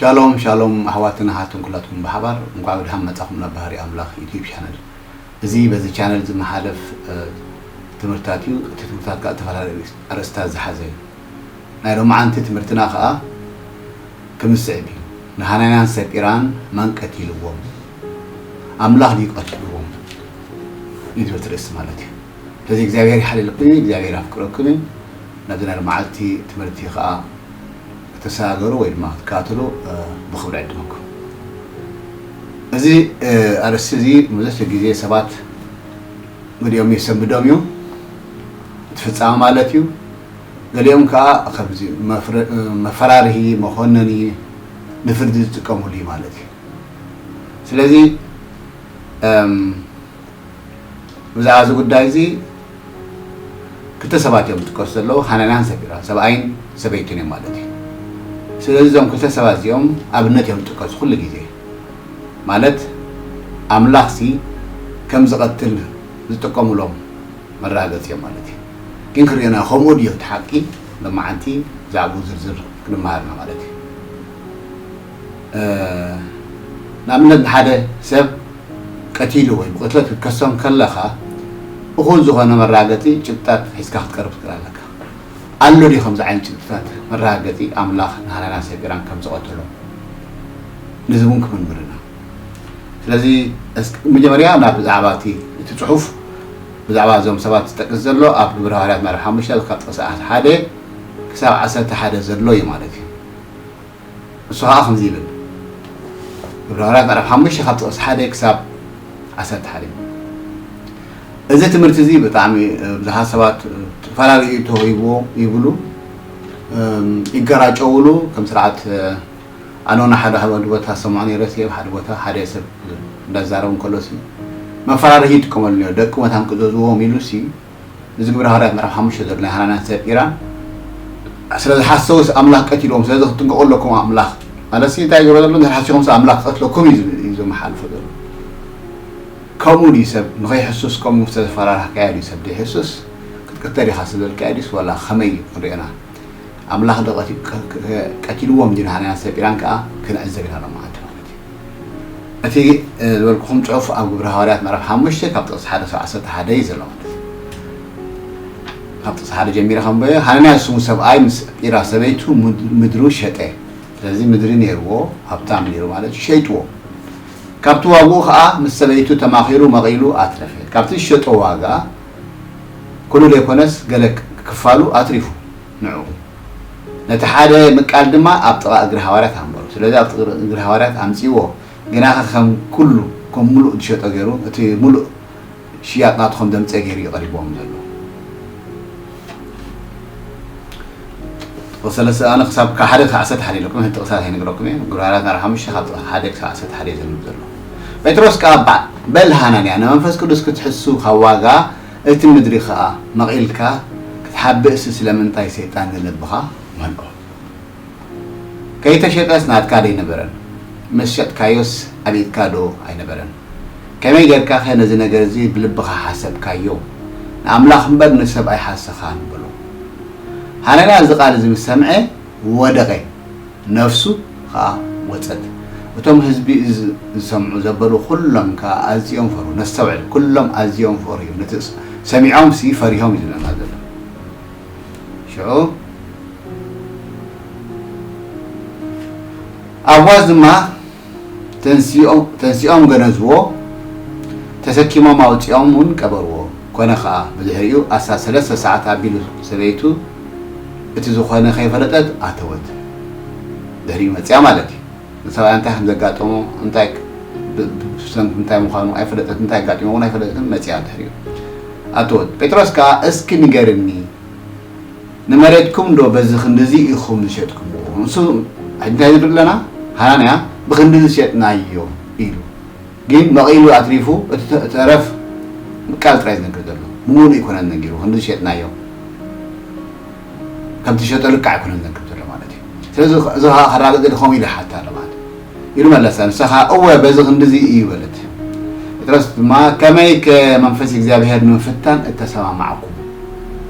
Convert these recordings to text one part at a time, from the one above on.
ሻሎም ሻሎም ኣሕዋትን ኣሓትን ኩላትኩም ብሓባር እንኳዕ ብድሓን መጻኹም ናብ ባህሪ ኣምላኽ ዩቲዩብ ቻነል። እዚ በዚ ቻነል ዝመሓለፍ ትምህርታት እዩ። እቲ ትምህርታት ከዓ ዝተፈላለዩ ኣርእስታት ዝሓዘ እዩ። ናይ ሎማዓንቲ ትምህርትና ከዓ ክምስዕብ እዩ። ንሃናንያን ሰጲራን መን ቀቲልዎም? ኣምላኽ ድዩ ቀቲልዎም? እዩ ዝብል ትርእስቲ ማለት እዩ። ስለዚ እግዚኣብሔር ይሓልልኩም እዩ፣ እግዚኣብሔር ኣፍቅረኩም እዩ። ናብዚ ናይ መዓልቲ ትምህርቲ ከዓ ክትሰጋገሩ ወይ ድማ ክትከታተሉ ብክብሪ ዕድመኩም። እዚ ኣርእስቲ እዚ መብዛሕትኡ ግዜ ሰባት ገሊኦም የሰንብዶም እዩ፣ እቲ ፍጻመ ማለት እዩ። ገሊኦም ከዓ ከምዚ መፍረ- መፈራርሂ፣ መኮነኒ፣ ንፍርዲ ዝጥቀሙሉ እዩ ማለት እዩ። ስለዚ እም፣ ብዛዕባ እዚ ጉዳይ እዚ ክልተ ሰባት እዮም ዝጥቀሱ ዘለዉ፣ ሃናንያን ሰፊራን፣ ሰብኣይን ሰበይትን እዮም ማለት እዩ። ስለዚ እዞም ክልተ ሰባት እዚኦም ኣብነት እዮም ዝጥቀሱ ኩሉ ግዜ። ማለት ኣምላኽሲ ከም ዝቐትል ዝጥቀሙሎም መረጋገፂ እዮም ማለት እዩ። ግን ክርእዮና ከምኡ ድዮ እቲ ሓቂ? ሎማዓንቲ ብዛዕባኡ ዝርዝር ክንመሃር ኢና ማለት እዩ። ንኣብነት ንሓደ ሰብ ቀቲሉ ወይ ብቕትለት ክትከሶም ከለኻ እኹል ዝኾነ መረጋገፂ ጭብጥታት ሒዝካ ክትቀርብ ትኽእል ኣለካ። ኣሎ ድዩ ከምዚ ዓይነት ጭብጥታት መረጋገፂ ኣምላኽ ንሃናንያን ሰፊራን ከም ዝቐተሎም? ነዚ እውን ክምርምር ኢና። ስለዚ እስኪ መጀመርያ ናብ ብዛዕባ እቲ እቲ ፅሑፍ ብዛዕባ እዞም ሰባት ዝጠቅስ ዘሎ ኣብ ግብረ ሃዋርያት ምዕራፍ ሓሙሽተ ካብ ጥቕሲ ሓደ ክሳብ ዓሰርተ ሓደ ዘሎ እዩ ማለት እዩ። እሱ ከዓ ከምዚ ይብል። ግብረ ሃዋርያት ምዕራፍ ሓሙሽተ ካብ ጥቕሲ ሓደ ክሳብ ዓሰርተ ሓደ። እዚ ትምህርቲ እዚ ብጣዕሚ ብዙሓት ሰባት ተፈላለዩ ተወሂብዎ ይብሉ፣ ይገራጨውሉ። ከም ስርዓት ኣነ እውን ሓደ ሓደ ቦታ ሰምዖ ነይረ፣ ኣብ ሓደ ቦታ ሓደ ሰብ እንዳዛረቡ እንከሎ ሲ መፈራርሂ ይጥቀመሉ ነይሩ። ደቂ መታን ክእዘዝዎም ኢሉ ሲ እዚ ግብረ ሃዋርያት ምዕራፍ ሓሙሽተ ዘሎ ናይ ሃናንያን ሰጲራን ስለ ዝሓሰውስ ኣምላኽ ቀቲልዎም፣ ስለዚ ክትጥንቀቑ ኣለኩም ኣምላኽ ማለት ሲ እንታይ ይገብሮ ዘሎ? እንድሕር ሓሲኹም ሲ ኣምላኽ ክቐትለኩም እዩ ዝብል- እዩ ዘመሓልፎ ዘሎ። ከምኡ ድዩ ሰብ ንኸይሕሱስ ከምኡ ዝተፈራራህካዮ ድዩ ሰብ ዘይሕሱስ? ክትቅተል ኢኻ ዝበልካዮ ድዩስ ዋላ ከመይ እዩ ክንሪኦና? ኣምላኽ ዶ ቀቲ- ቀ- ቀ- ቀቲልዎም ድዩ ንሃናንያን ሰጲራን ከዓ ክንዕዘብ ኢና ሎማዓንቲ ማለት እዩ። እቲ ዝበልኩኹም ፅሑፍ ኣብ ግብረ ሃዋርያት ምዕራፍ ሓሙሽተ ካብ ጥቕሲ ሓደ ክሳብ ዓሰርተ ሓደ እዩ ዘሎ ማለት እዩ። ካብ ጥቕሲ ሓደ ጀሚረ ከንብቦ። ሃናንያ ዝስሙ ሰብኣይ ምስ ሰጲራ ሰበይቱ ምድሩ ሸጠ። ስለዚ ምድሪ ነይርዎ፣ ሃብታም ነይሩ ማለት እዩ፣ ሸይጥዎ። ካብቲ ዋግኡ ከዓ ምስ ሰበይቱ ተማኺሩ መቒሉ ኣትረፈ። ካብቲ ዝሸጦ ዋጋ ኩሉ ዘይኮነስ ገለ ክፋሉ ኣትሪፉ ንዑ። ነቲ ሓደ ምቃል ድማ ኣብ ጥቓ እግሪ ሃዋርያት ኣንበሮ። ስለዚ ኣብ ጥቓ እግሪ ሃዋርያት ኣምጺእዎ። ግናኸ ከም ኩሉ ከም ምሉእ ዝሸጦ ገይሩ እቲ ምሉእ ሽያጥ ናቱ ከም ዘምጸ ገይሩ እዩ ቀሪብዎም ዘሎ። ጥቕሲ ሰለስተ ኣነ ክሳብ ካብ ሓደ ክሳብ ዓሰርተ ሓደ ኢለኩም፣ ሕጂ ጥቕስታት ኣይነግረኩም እየ። ግብረ ሃዋርያት ምዕራፍ ሓሙሽተ ካብ ጥቕሲ ሓደ ክሳብ ዓሰርተ ሓደ እዩ ዘንብብ ዘሎ። ጴጥሮስ ከኣ በል ሃናንያ ንመንፈስ ቅዱስ ክትሕሱ ካብ ዋጋ እቲ ምድሪ ከኣ መቒልካ ክትሓብእሲ ስለምንታይ ሰይጣን ንልብኻ መልኦ? ከይተሸጠስ ናትካ ደይነበረን? ምስ ሸጥካዮስ ኣብ ኢድካ ዶ ኣይነበረን? ከመይ ጌርካኸ ነዚ ነገር እዚ ብልብኻ ሓሰብካዮ? ንኣምላኽ እምበር ንሰብ ኣይሓሰኻን በሎ። ሃናንያ እዚ ቃል እዚ ምስ ሰምዐ ወደቐ፣ ነፍሱ ኸኣ ወጸት። እቶም ህዝቢ እዚ ዝሰምዑ ዘበሉ ኩሎም ከኣ ኣዝዮም ፈርሁ። ነስተውዕል፣ ኩሎም ኣዝዮም ፈርሁ እዮም። ነቲ ሰሚዖምሲ ፈሪሆም እዩ ዝብለና ዘሎ። ሽዑ ኣብ ጓዝ ድማ ተንሲኦም ገነዝዎ፣ ተሰኪሞም ኣውጺኦም እውን ቀበርዎ። ኮነ ኸኣ፣ ብድሕሪኡ ኣስታት ሰለስተ ሰዓት ኣቢሉ ሰበይቱ እቲ ዝኾነ ከይፈለጠት ኣተወት። ድሕሪኡ መጺኣ ማለት እዩ። ንሰብኣያ እንታይ ከም ዘጋጠሞ፣ እንታይ ክ- ብ- ብ- ብሰንኪ እንታይ ምዃኑ ኣይፈለጠት፣ እንታይ ኣጋጢሞ እውን ኣይፈለጠትን፣ መጺኣ ድሕሪኡ ኣተወት። ጴጥሮስ ከኣ፣ እስኪ ንገርኒ፣ ንመሬትኩም ዶ በዚ ክንድዚ ኢኹም ዝሸጥኩምዎ? ንሱ ሕጂ እንታይ ንብል ኣለና? ሃናንያ ብክንድዚ ዝሸጥናዮ ኢሉ፣ ግን መቒሉ ኣትሪፉ እቲ ተ- ተረፍ ምቃል ጥራይ ዝነግር ዘሎ፣ ምሙሉ ኣይኮነን ነጊሩ። ክንድዚ ዝሸጥናዮ ከምቲ ዝሸጦ ልክዕ ኣይኮነን ዝነግር ዘሎ ማለት እዩ። ስለዚ እዚ ከ- እዚ ከ- ከራግጽ ድኾም ኢሉ ሓታ ኣሎ ማለት እዩ። ኢሉ መለሰ። ንሳ ኸኣ፣ እወ፣ በዚ ክንድዚ እዩ በለት። ጴጥሮስ ድማ፣ ከመይከ መንፈስ እግዚኣብሔር ንምፍታን እተሰማማዕኩም?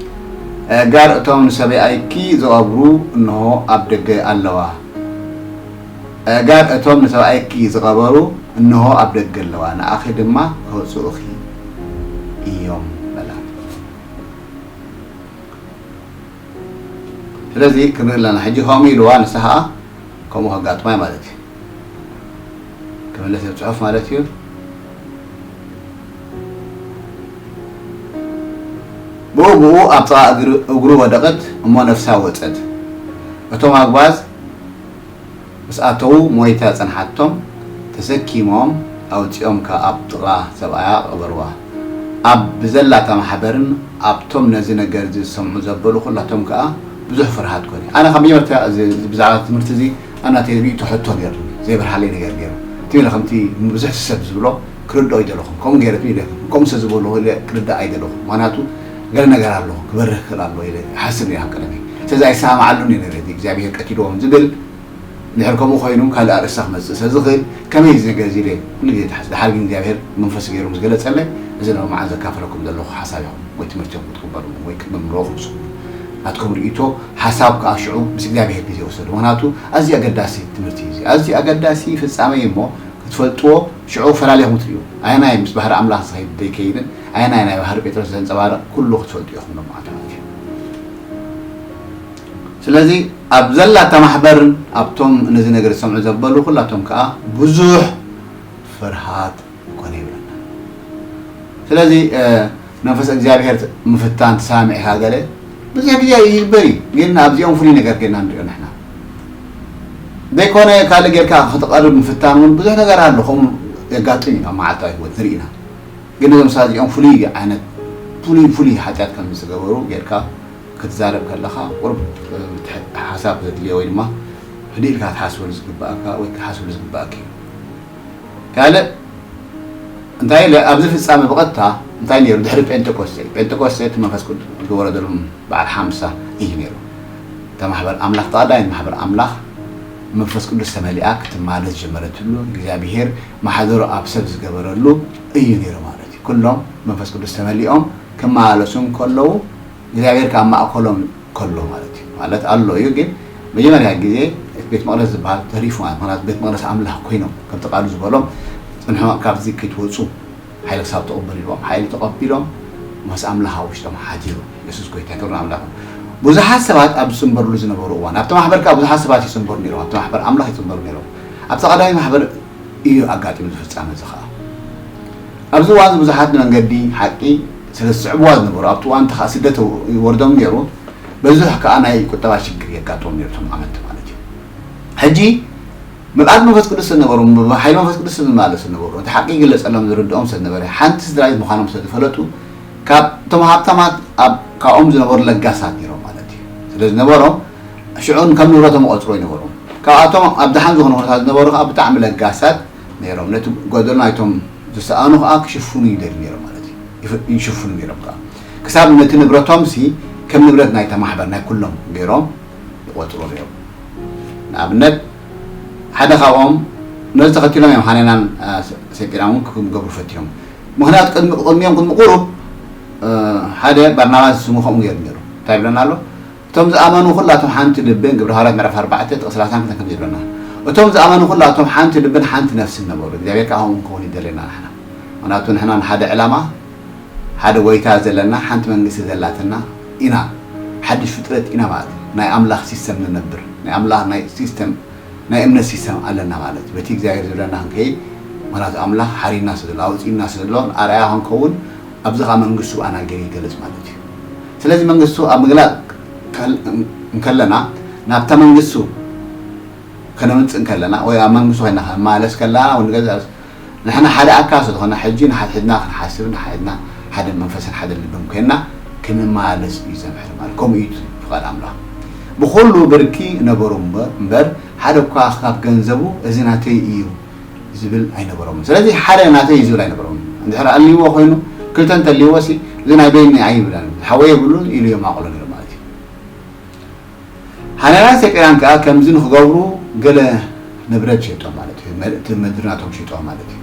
ኣእጋር እቶም ንሰበይኣይኪ ዝቐብሩ እንሆ ኣብ ደገ ኣለዋ። ኣጋር እቶም ንሰብኣይኪ ዝቐበሩ እንሆ ኣብ ደገ ኣለዋ፣ ንኣኺ ድማ ከውጽኡኺ እዮም በላ። ስለዚ ክንርኢ ኣለና። ሕጂ ከምኡ ኢልዋ፣ ንሳ ኸኣ ከምኡ ከጋጥማ እዩ ማለት እዩ። ክምለስ ኣብ ጽሑፍ ማለት እዩ። ብኡ ብኡ ኣብ ጥቓ እግሪ-፣ እግሩ ወደቐት እሞ ነፍሳ ወጸት። እቶም ኣግባዝ ምስ ኣተዉ ሞይታ ጸንሓቶም፣ ተሰኪሞም ኣውጺኦም ከኣ ኣብ ጥቓ ሰብኣያ ቀበርዋ። ኣብ ብዘላታ ማሕበርን ኣብቶም ነዚ ነገር እዚ ዝሰምዑ ዘበሉ ኩላቶም ከኣ ብዙሕ ፍርሃት ኮነ። ኣነ ካብ መጀመርታ እዚ፣ እዚ ብዛዕባ ትምህርቲ እዚ ኣብ ናተይ ርእይቶ ሕቶ ነይሩኒ፣ ዘይበርሃለይ ነገር ነይሩ። እቲ ኢለ ከምቲ ብዙሕ ሰብ ዝብሎ ክርድኦ ኣይደለኹም። ከምኡ ገይረ ኢለ፣ ከምኡ ስለ ዝበሉ ኢለ ክርዳእ ኣይደለኹም። ምኽንያቱ ገለ ነገር ኣለኹ፣ ክበርህ ክኽእል ኣለዎ ኢለ ይሓስብ ነይረ ኣብ ቀደመይ። ስለዚ ኣይሰማማዓሉን እየ ነይረ፣ እዚ እግዚኣብሄር ቀቲልዎም ዝብል። እንድሕር ከምኡ ኮይኑ ካልእ ኣርእስታ ክመጽእ ስለ ዝኽእል፣ ከመይ እዚ ነገር እዚ ኢለ ኩሉ ግዜ ይሓስብ። ደሓር ግን እግዚኣብሄር መንፈስ ገይሩ ምስ ገለጸለይ፣ እዚ ድማ መዓዝ ዘካፍለኩም ዘለኹ ሓሳብ ኢኹም ወይ ትምህርቲ ኢኹም ክትቅበሉ ወይ ክትምርምርዎ ክትስእኑ። ናትኩም ርእይቶ፣ ሓሳብ ከኣ ሽዑ ምስ እግዚኣብሄር ግዜ ውሰዱ። ምኽንያቱ ኣዝዩ ኣገዳሲ ትምህርቲ እዩ እዚ። ኣዝዩ ኣገዳሲ ፍጻመ እዩ እሞ ክትፈልጥዎ ሽዑ ፈላሊኹም ትርእዩ። ኣየናይ ምስ ባህሪ ኣምላኽ ዝኸይድ ዘይከይድን፣ ኣየናይ ናይ ባህሪ ጴጥሮስ ዘንጸባርቕ ኩሉ ክትፈልጡ ኢኹም ሎም ማለት እዩ። ስለዚ ኣብ ዘላታ ማሕበርን ኣብቶም ነዚ ነገር ዝሰምዑ ዘበሉ ኩላቶም ከኣ ብዙሕ ፍርሃት ኮነ ይብለና። ስለዚ፣ እ፣ መንፈስ እግዚኣብሄር ምፍታን ተሰማሚዕካ ገለ ብዙሕ ግዜ ይግበር እዩ። ግን ኣብዚኦም ፍሉይ ነገር ጌርና ንሪኦ ንሕና። ዘይኮነ ካልእ ጌርካ ክትቐርብ ምፍታን እውን ብዙሕ ነገር ኣሎ። ከምኡ የጋጥም እዩ ኣብ መዓልታዊ ህይወት ንርኢ ኢና። ግን እዞም ሰባት እዚኦም ፍሉይ ዓይነት፣ ፍሉይ፣ ፍሉይ ሓጢኣት ከም ዝገበሩ ጌርካ ክትዛረብ ከለኻ ቁሩብ፣ እ፣ ትሕ-፣ ሓሳብ ዘድልዮ ወይ ድማ ህድእ ኢልካ ክትሓስበሉ ዝግባእካ ወይ ክትሓስበሉ ዝግባእካ እዩ። ካልእ እንታይ ኢለ ኣብዚ ፍጻመ ብቐጥታ እንታይ ነይሩ ድሕሪ ጴንጠቆስቴ? ጴንጠቆስቴ እቲ መንፈስ ቅዱስ ዝወረደሎም በዓል ሓምሳ እዩ ነይሩ። እታ ማሕበር ኣምላኽ፣ እታ ቀዳመይቲ ማሕበር ኣምላኽ መንፈስ ቅዱስ ተመሊኣ ክትማለስ ጀመረትሉ፣ እግዚኣብሄር ማሕደሩ ኣብ ሰብ ዝገበረሉ እዩ ነይሩ ማለት እዩ። ኩሎም መንፈስ ቅዱስ ተመሊኦም ክመላለሱ እንከለዉ እግዚኣብሄር ከኣ ኣብ ማእከሎም ከሎ ማለት እዩ። ማለት ኣሎ እዩ፣ ግን መጀመርያ ግዜ ቤት መቕደስ ዝበሃል ተሪፉ ማለት፣ ምኽንያቱ ቤት መቕደስ ኣምላኽ ኮይኖም ከምቲ ቃሉ ዝበሎም ጽንሑ ካብዚ ከይትወጹ ሓይሊ ክሳብ ትቕበሉ ኢልዎም። ሓይሊ ተቐቢሎም መንፈስ ኣምላኽ ኣብ ውሽጦም ሓዲሩ። የሱስ ጎይታ፣ ክብሪ ንኣምላኽ። ብዙሓት ሰባት ኣብ ዝጽንበርሉ ዝነበሩ እዋን፣ ኣብቲ ማሕበር ከኣ ብዙሓት ሰባት ይጽንበሩ ነይሮም። ኣብቲ ማሕበር ኣምላኽ ይጽንበሩ ነይሮም። ኣብቲ ቀዳማይ ማሕበር እዩ ኣጋጢሙ እዚ ፍጻመ እዚ ኸኣ። ኣብዚ እዋን እዚ ብዙሓት ንመንገዲ ሓቂ ስለ ዝስዕብዋ ዝነበሩ፣ ኣብቲ እዋን እቲ ኸኣ ስደት ይወርዶም ነይሩ። በዚ ከኣ ናይ ቁጠባ ሽግር የጋጥሞም ነይሩ እቶም ኣመንቲ ማለት እዩ። ሕጂ ምልኣት መንፈስ ቅዱስ ስለ ዝነበሮም፣ ብሓይሊ መንፈስ ቅዱስ ስለ ዝመላለሱ ዝነበሩ፣ እቲ ሓቂ ይግለጸሎም ዝርድኦም ስለ ዝነበረ፣ ሓንቲ ስድራ ቤት ምዃኖም ስለ ዝፈለጡ፣ ካብ እቶም ሃብታማት ኣብ፣ ካብኦም ዝነበሩ ለጋሳት ነይሮም ማለት እዩ። ስለ ዝነበሮም፣ ሽዑ ከም ንብረቶም ይቖጽርዎ ይነበሩ። ካብኣቶም ኣብ ደሓን ዝኾነ ኩነታት ዝነበሩ ከኣ ብጣዕሚ ለጋሳት ነይሮም። ነቲ ጎደሎ ናይቶም ዝሰኣኑ ከኣ ክሽፍኑ ይደልዩ ነይሮም ማለት እዩ። ይፍ-፣ ይሽፍኑ ነይሮም ከኣ። ክሳብ ነቲ ንብረቶምሲ ከም ንብረት ናይታ ማሕበር ናይ ኩሎም ገይሮም ይቖጽርዎ ነይሮም። ንኣብነት፣ ሓደ ካብኦም ነዚ ተኸቲሎም እዮም ሃኔናን፣ አ፣ ሰ-፣ ሰጲራን እውን ክገብሩ ፈቲኖም። ምኽንያቱ ቅድሚ፣ ቅድሚኦም ቅድሚ ቁሩብ፣ እ፣ ሓደ ባርናባስ ስሙ ከምኡ ገይሩ ነይሩ። እንታይ ይብለና ኣሎ? እቶም ዝኣመኑ ኩላቶም ሓንቲ ልብን፣ ግብረ ሃዋርያት ምዕራፍ ኣርባዕተ ጥቕሲ ሰላሳን ክልተን ከምዚ ይብለና። እቶም ዝኣመኑ ኩላቶም ሓንቲ ልብን ሓንቲ ነፍስን ነበሩ። እግዚኣብሔር ከኣ ከምኡ ክንከውን ይደልየና ንሕና። ምኽንያቱ ንሕና ንሓደ ዕላማ፣ ሓደ ጎይታ ዘለና፣ ሓንቲ መንግስቲ ዘላትና ኢና። ሓድሽ ፍጥረት ኢና ማለት እዩ። ናይ ኣምላኽ ሲስተም ንነብር። ናይ ኣምላኽ ናይ ሲስተም፣ ናይ እምነት ሲስተም ኣለና ማለት እዩ። በቲ እግዚኣብሔር ዝብለና ክንከይድ፣ ምኽንያቱ ኣምላኽ ሓሪና ስለ ዘሎ፣ ኣውጺእና ስለ ዘሎ፣ ኣርኣያ ክንከውን፣ ኣብዚ ኸኣ መንግስቱ ብኣና ገይሩ ይገልጽ ማለት እዩ። ስለዚ መንግስቱ ኣብ ምግላጽ ከል-፣ እንከለና፣ ናብታ መንግስቱ ከነምጽእ እንከለና፣ ወይ ኣብ መንግስቱ ኮይና ክንመላለስ ከለና፣ ወይ ንገዛእ ንሕና ሓደ ኣካል ስለ ዝኾና፣ ሕጂ ንሓድሕድና ክንሓስብ፣ ንሓድሕድና ሓደ መንፈስን ሓደ ልብን ኮይንና ክንመላለስ እዩ ዘምሕር ማለት። ከምኡ እዩ ፍቓድ ኣምላኽ። ብኹሉ ብርኪ ነበሩ እምበ-፣ እምበር፣ ሓደ እኳ ካብ ገንዘቡ፣ "እዚ ናተይ እዩ" ዝብል ኣይነበሮምን። ስለዚ ሓደ ናተይ እዩ ዝብል ኣይነበሮምን። እንድሕር ኣልይዎ ኮይኑ፣ ክልተ እንተልይዎ ሲ፣ "እዚ ናይ በይነይ ኣይብላን፣ ሓወይ የብሉን" ኢሉ የማቕሎ ነይሩ ማለት እዩ። ሃናንያን ሰጲራን ከኣ ከምዚ ንኽገብሩ ገለ ንብረት ሸይጦም ማለት እዩ። መ-፣ እቲ ምድሪ ናቶም ሸይጦም ማለት እዩ።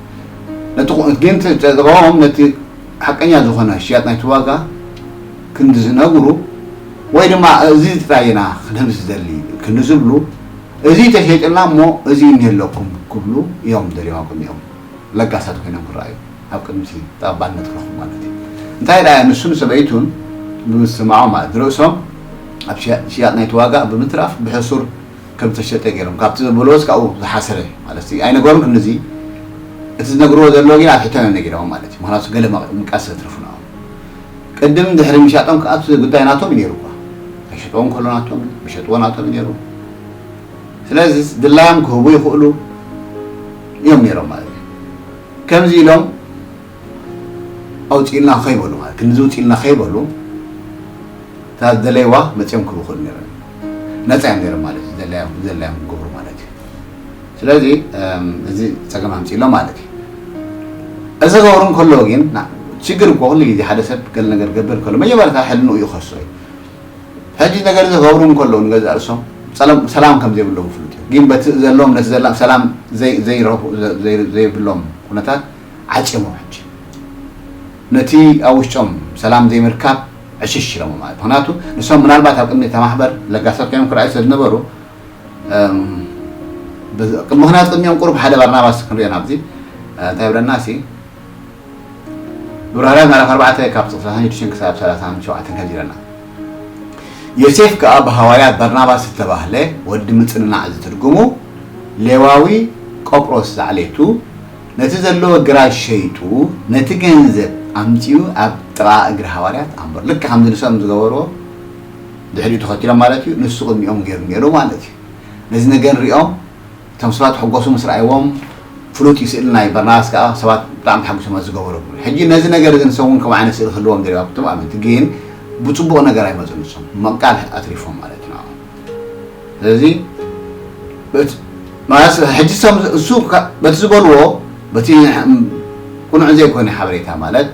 ነቲ ቁ-፣ ግን እቲ ተጠቕሞም ነቲ ሓቀኛ ዝኾነ ሽያጥ ናይቲ ዋጋ ክንዲ ዝነግሩ ወይ ድማ እዚ ጥራይ ኢና ክንህብ ዝደሊ ክንዲ ዝብሉ እዚ ተሸይጥልና እሞ እዚ እኒሀለኩም ክብሉ እዮም ደልዮም፣ ኣቅሚኦም ለጋሳት ኮይኖም ክረኣዩ ኣብ ቅድሚ እቲ ተቐባልነት ክረኽቡ ማለት እዩ። እንታይ ደኣ ንሱን ሰበይቱን ብምስማዖም ማለት ርእሶም ኣብ ሽያ- ሽያጥ ናይቲ ዋጋ ብምትራፍ ብሕሱር ከም ተሸጠ ገይሮም ካብቲ ዘበልዎስ ካብኡ ዝሓሰረ ማለት እዩ ኣይነገሩን። ክንዚ እቲ ዝነግርዎ ዘለዎ ግን ኣብ ሕቶም እዮም ነጊሮም ማለት እዩ። ምክንያቱ ገለ መቅ- ምቃስ ዘትርፉ ንኦም ቅድም ድሕሪ ምሻጦም ከዓ እቲ ጉዳይ ናቶም እዩ ነይሩ እኳ። ከሸጥዎ እንከሎ ናቶም፣ ምሸጥዎ ናቶም እዩ ነይሩ። ስለዚ ድላዮም ክህቡ ይኽእሉ እዮም ነይሮም ማለት እዩ። ከምዚ ኢሎም ኣውፅእልና ከይበሉ ማለት ክንዚ ውፅእልና ከይበሉ እታ ዝደለይዋ መፅኦም ክህቡ ይኽእሉ ነይሮም። ነፃ እዮም ነይሮም ማለት እዩ። ዝደለዮም ዝደለዮም ክገብሩ ማለት እዩ። ስለዚ እም፣ እዚ ፀገም ኣምፅእሎም ማለት እዩ። እዚ ክገብሩ እንከሎ ግን ና- ችግር እኮ ኩሉ ግዜ ሓደ ሰብ ገለ ነገር ክገብር ከሎ መጀመርታ ሕልንኡ ይኸሶ እዩ። ሕጂ ነገር እዚ ክገብሩ እንከለዉ ንገዛእ ርእሶም ሰላም ሰላም ከም ዘይብሎም ፍሉጥ እዩ። ግን በቲ ዘለዎም ነቲ ዘላ ሰላም ዘይ- ዘይረኽቡ ዘይ- ዘይ- ዘይብሎም ኩነታት ዓፅዮሞ ሕጂ ነቲ ኣብ ውሽጦም ሰላም ዘይምርካብ ዕሽሽ ኢሎሞ ማለት ምክንያቱ ንሶም ምናልባት ኣብ ቅድሚ እታ ማሕበር ለጋሳት ኮይኖም ክረኣዩ ስለ ዝነበሩ እም፣ በዚ- ምክንያቱ ቅድሚኦም ቁሩብ ሓደ ባርናባስ ክንሪኦ ናብዚ እ፣ እንታይ ይብለና ሲ ብራርያ ምዕራፍ ኣርባዕተ ካብ ጥቕሲ ሰላሳን ሽዱሽተን ክሳብ ሰላሳን ሸውዓተን ከምዚ ይብለና። ዮሴፍ ከኣ ብሃዋርያት በርናባስ ዝተባህለ ወዲ ምጽንናዕ ዝትርጉሙ ሌዋዊ ቆጵሮስ ዛዕሌቱ ነቲ ዘለዎ ግራጅ ሸይጡ ነቲ ገንዘብ ኣምጺኡ ኣብ ጥቓ እግሪ ሃዋርያት ኣንበሮ። ልክዕ ከምዚ ንሶም ዝገበርዎ ድሕሪኡ ተኸቲሎም ማለት እዩ። ንሱ ቅድሚኦም ገይሩ ነይሩ ማለት እዩ። ነዚ ነገር ሪኦም እቶም ሰባት ሕጎሱ ምስ ረኣይዎም ፍሉጥ እዩ ስእሊ ናይ በርናባስ ከዓ ሰባት ብጣዕሚ ተሓጒሶም ዝገበሩ። ሕጂ ነዚ ነገር እዚ ንሶም እውን ከምኡ ዓይነት ስእሊ ክህልዎም ደልዩ ኣብቶም ኣመንቲ ግን ብፅቡቕ ነገር ኣይመፁን ንሶም መቃል ኣትሪፎም ማለት እዩ ንዕኦም። ስለዚ በቲ- ማለት ሕጂ እሶም እሱ ካ- በቲ ዝበልዎ በቲ ቅኑዕ ዘይኮነ ሓበሬታ ማለት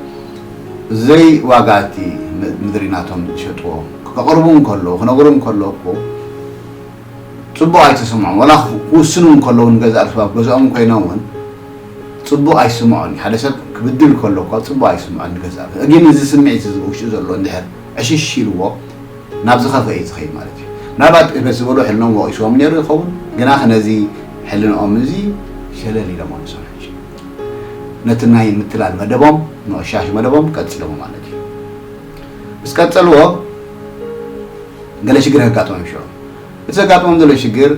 ዘይዋጋ እቲ ም- ምድሪ ናቶም ዝሸጥዎ ከቕርቡ እንከሎ ክነግሩ እንከሎ እኮ ፅቡቕ ኣይተሰምዖም ወላ ክውስኑ እንከለዉ ንገዛእ ርእሱ ኣብ ገዛኦም ኮይኖም እውን ፅቡቕ ኣይስምዖን እዩ ሓደ ሰብ ክብድል ከሎ እኳ ፅቡቕ ኣይስምዖን ንገዛእ ርእሱ ግን እዚ ስምዒት እዚ ውሽጡ ዘሎ እንድሕር ዕሽሽ ኢልዎ ናብ ዝኸፈ እዩ ዝኸይድ ማለት እዩ ምናልባት በዚ ዝበሎ ሕልኖም ወቒስዎም ነይሩ ይኸውን ግና ነዚ ሕልንኦም እዚ ሸለል ኢሎም ኣምሶም ሕጂ ነቲ ናይ ምትላል መደቦም ምቕሻሽ መደቦም ቀፂሎሞ ማለት እዩ ምስ ቀፀልዎ ገለ ሽግር ከጋጥሞም ይሽዑ እቲ ዘጋጥሞም ዘሎ ሽግር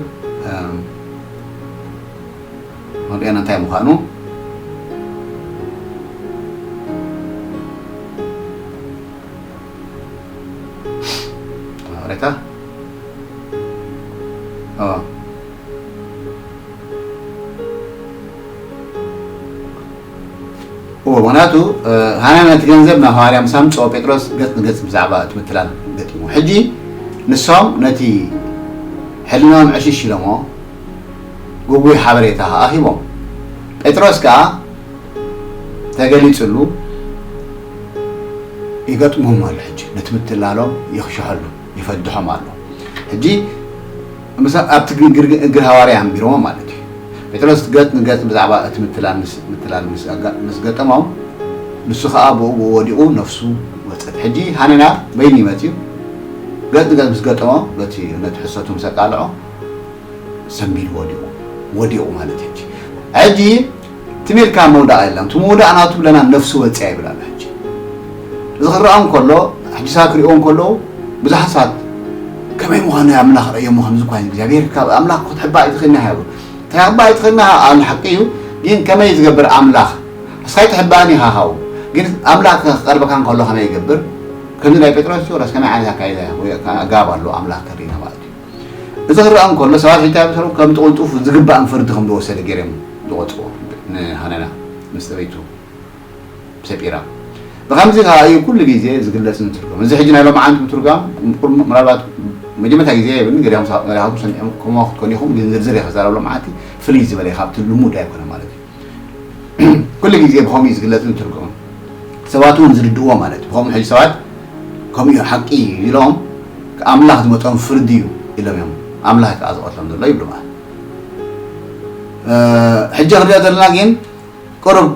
መሪኦና እንታይ ምዃኑ ሬታ እዎ ምክንያቱ ሃና ነቲ ገንዘብ ናብ ሃዋርያ ምስ ኣምፅኦ ጴጥሮስ ገፅ ንገፅ ብዛዕባ እቲ ምትላል ገጢሙ ሕጂ ንሶም ነቲ ሕልናም ዕሽሽ ኢሎሞ ግጉይ ሓበሬታ ኣኺቦም ጴጥሮስ ከዓ ተገሊፅሉ ይገጥሞም ኣሎ ሕጂ ነቲ ምትላሎም ይኽሽሐሉ ይፈድሖም ኣሎ ሕጂ ኣብቲ እግሪ ሃዋርያ ኣንቢሮሞ ማለት እዩ ጴጥሮስ ገጥ ንገጥ ብዛዕባ እቲ ምትላል ምስ ገጠሞም ንሱ ከዓ ብኡ ብኡ ወዲቑ ነፍሱ ወፀት ሕጂ ሃነና በይኑ ይመፅዩ ገጥ ንገጥ ምስ ገጠሞ በቲ ነቲ ሕሰቱ ምስ ኣቃልዖ ሰንቢዱ ወዲቑ ወዲቑ ማለት እዩ ሕጂ ትም ኢልካ ምውዳቕ የለን እቲ ምውዳቕ ናቱ ብለና ነፍሱ ወፅያ ይብል ኣሎ ሕጂ እዚ ክረኣ እንከሎ ሕጂ ሰባት ክሪእዎ እንከለዉ ብዙሓት ሰባት ከመይ ምዃኑ ኣምላኽ ረእዮሞ ከምዚ እኳ እግዚኣብሔር ካብ ኣምላኽ ክትሕባ ኣይትኽእልና ሃቡ እንታይ ክባ ኣይትኽእልና ኣሉ ሓቂ እዩ ግን ከመይ ዝገብር ኣምላኽ እስኻ ኣይትሕባእን ኢኻ ሃው ግን ኣምላኽ ክቐርበካ እንከሎ ከመይ ይገብር ከምዚ ናይ ጴጥሮስ እዩ ወላስ ከመይ ዓይነት ኣካይዳ ኣጋብ ኣሎ ኣምላኽ ከርእና ማለት እዩ እዚ ክረኣ እንከሎ ሰባት ሕጂ ብሰሩ ከም ጥቕልጡፍ ዝግባእን ፍርዲ ከም ዝወሰደ ገይሮም ዝቆፅዎ ንሃነና ምስ ሰበይቱ ሰጲራ ብከምዚ ከዓ እዩ ኩሉ ግዜ ዝግለፅ እንትርጎም እዚ ሕጂ ናይ ሎማዓንቲ ምትርጓም ምናልባት መጀመርታ ግዜ የብልን ገሊኹም ሰሚዕኩም ከምኡ ክትኮን ኢኹም ግን ዝርዝር እየ ክዛረብ ሎማዓንቲ ፍልይ ዝበለ ካብቲ ልሙድ ኣይኮነ ማለት እዩ ኩሉ ግዜ ብከምኡ እዩ ዝግለፅ እንትርጎም ሰባት እውን ዝርድእዎ ማለት እዩ ብከምኡ ሕጂ ሰባት ከምኡ እዩ ሓቂ እዩ ኢሎም ኣምላኽ ዝመፆም ፍርዲ እዩ ኢሎም እዮም ኣምላኽ ከዓ ዝቐትሎም ዘሎ ይብሉ ማለት ሕጂ ክንሪኦ ዘለና ግን ቁሩብ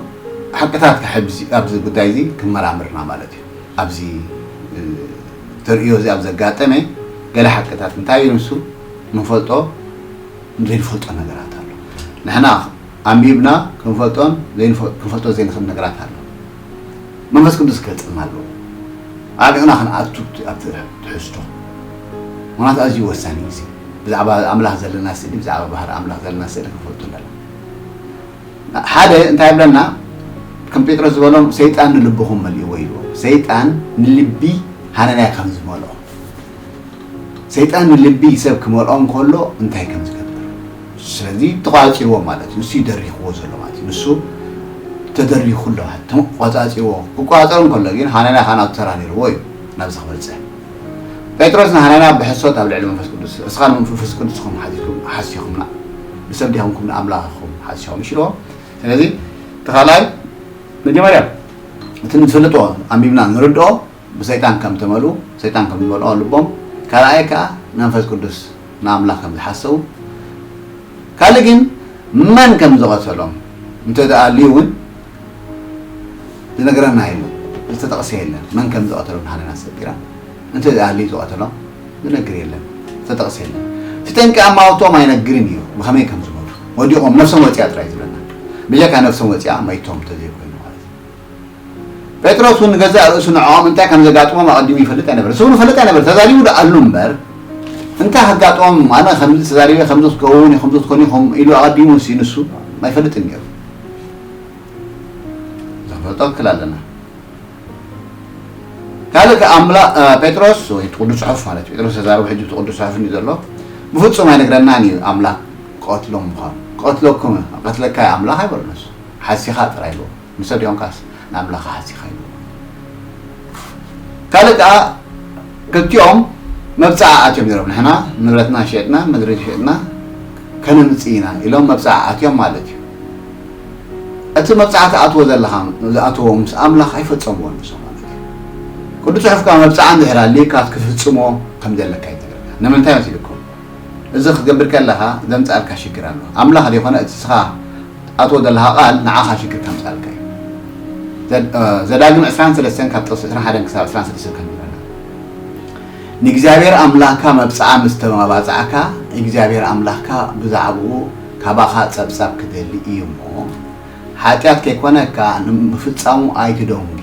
ሓቅታት ክሕብዚ ኣብዚ ጉዳይ እዚ ክመራምርና ማለት እዩ ኣብዚ ተርእዮ እዚ ኣብ ዘጋጠመ ገለ ሓቅታት እንታይ እዩ ንሱ ንፈልጦ ዘይንፈልጦ ነገራት ኣሎ። ንሕና ኣንቢብና ክንፈልጦን ዘይንፈ-፣ ክንፈልጦ ዘይንኽእል ነገራት ኣሎ። መንፈስ ቅዱስ ክገልጸልና ኣለዎ። ኣርሒቕና ክንኣቱ ኣብቲ ትሕዝቶ። ምኽንያቱ ኣዝዩ ወሳኒ እዩ። ብዛዕባ ኣምላኽ ዘለና ስእሊ፣ ብዛዕባ ባህሪ ኣምላኽ ዘለና ስእሊ ክንፈልጦ ኣለና። ሓደ እንታይ ይብለና? ከም ጴጥሮስ ዝበሎም፣ "ሰይጣን ንልብኹም መሊእዎ" ኢልዎ። ሰይጣን ንልቢ ሃነንያ ከም ዝመልኦ፣ ሰይጣን ንልቢ ሰብ ክመልኦ እንከሎ እንታይ ከም ዝገብር፣ ስለዚ ተቋጺርዎ ማለት እዩ። ንሱ እዩ ደሪኽዎ ዘሎ ማለት እዩ። ንሱ ተደሪኹ ኣሎ፣ ተቋጻጺርዎ። ክቋጸር እንከሎ ግን ሃነንያ ካናቱ ተራ ነይርዎ እዩ ናብዚ ክበጽሕ። ጴጥሮስ ንሃናንያ ብሕሶት ኣብ ልዕሊ መንፈስ ቅዱስ፣ "እስኻ ንመንፈስ ቅዱስኹም ሓሲኹም-፣ ሓሲኹምና፣ ንሰብ ዲኹምኩም ንኣምላኽኹም ሓሲኹም?" ኢልዎ። ስለዚ እቲ ካልኣይ፣ መጀመርያ እቲ ንዝፈልጦ ኣንቢብና ንርድኦ፣ ብሰይጣን ከም ተመልኡ፣ ሰይጣን ከም ዝመልኦ ልቦም፣ ካልኣይ ከኣ ንመንፈስ ቅዱስ ንኣምላኽ ከም ዝሓሰቡ፣ ካልእ ግን መን ከም ዝቐተሎም እንተ ደኣ ኣልዩ እውን ዝነግረና የለን፣ ዝተጠቕሰ የለን። መን ከም ዝቐተሎም ንሃናንያ ሰጲራ እንተ ደኣ ኣልዩ ዝቐተሎም ዝነግር የለን፣ ዝተጠቕሰ የለን። እቲ ጠንቂ ኣማውትኦም ኣይነግርን እዩ፣ ብኸመይ ከም ዝሞቱ። ወዲቖም ነፍሶም ወፂኣ ጥራይ ዝብለና። ብጀካ ነፍሶም ወፂኣ መይቶም እንተዘይኮይኑ ማለት እዩ። ጴጥሮስ እውን ንገዛእ ርእሱ ንዕኦም እንታይ ከም ዘጋጥሞም ኣቐዲሙ ይፈልጥ ኣይነበረ። ንሱ እውን ይፈልጥ ኣይነበረ። ተዛሪቡ ደኣ ኣሉ እምበር፣ እንታይ ከጋጥሞም፣ ኣነ ከምዚ ተዛሪበ፣ ከምዚ ክትከውን፣ ከምዚ ክትኮኑ ኢኹም ኢሉ ኣቐዲሙ ሲ ንሱ ኣይፈልጥን ነይሩ። ዘፈልጦ ክል ኣለና። ካልእ ከኣ ኣምላ-፣ እ፣ ጴጥሮስ ወይ እቲ ቅዱስ ጽሑፍ ማለት እዩ። ጴጥሮስ ተዛረቡ፣ ሕጂ እቲ ቅዱስ ጽሑፍ እዩ ዘሎ። ብፍጹም ኣይነግረናን እዩ ኣምላኽ ክቐትሎም ምዃኑ። ክቐትለኩም፣ ክቐትለካ እዩ ኣምላኽ ኣይበሎ ንሱ። ሓሲኻ ጥራይ ኢልዎ። ንሰብ ዲኦም ካስ ንኣምላኽ ሓሲኻ ኢልዎ። ካልእ ከኣ ክልቲኦም መብጽዓ ኣትዮም ነይሮም። ንሕና ንብረትና ሸጥና፣ ምድሪ ሸጥና ከነምጽእ ኢና ኢሎም መብጽዓ ኣትዮም ማለት እዩ። እቲ መብጽዓ ትኣትዎ ዘለኻ፣ ዝኣትዎ ምስ ኣምላኽ ኣይፈጸምዎን ንሶም ማለት እዩ። ቅዱስ ጽሑፍ ከኣ መብጽዓ እንድሕር ኣልዩካ ክትፍጽሞ ከም ዘለካ ይነግረካ። ንምንታይ መሲልኩም? እዚ ክትገብር ከለኻ ዘምጽኣልካ ሽግር ኣሎ። ኣምላኽ ዘይኮነ እቲ ንስኻ ትኣትዎ ዘለኻ ቃል ንዓኻ ሽግር ከምጽኣልካ እዩ። ዘድ-፣ እ፣ ዘዳግም ዕስራን ሰለስተን ካብ ጥቕሲ ዕስራን ሓደን ክሳብ ዕስራን ሰለስተን ከም ዝብለና፣ "ንእግዚኣብሔር ኣምላኽካ መብጽዓ ምስ ተመባጻዕካ፣ እግዚኣብሔር ኣምላኽካ ብዛዕባኡ ካባኻ ጸብጻብ ክደሊ እዩ እሞ፣ ሓጢኣት ከይኮነካ ንምፍጻሙ ኣይትደንጉ።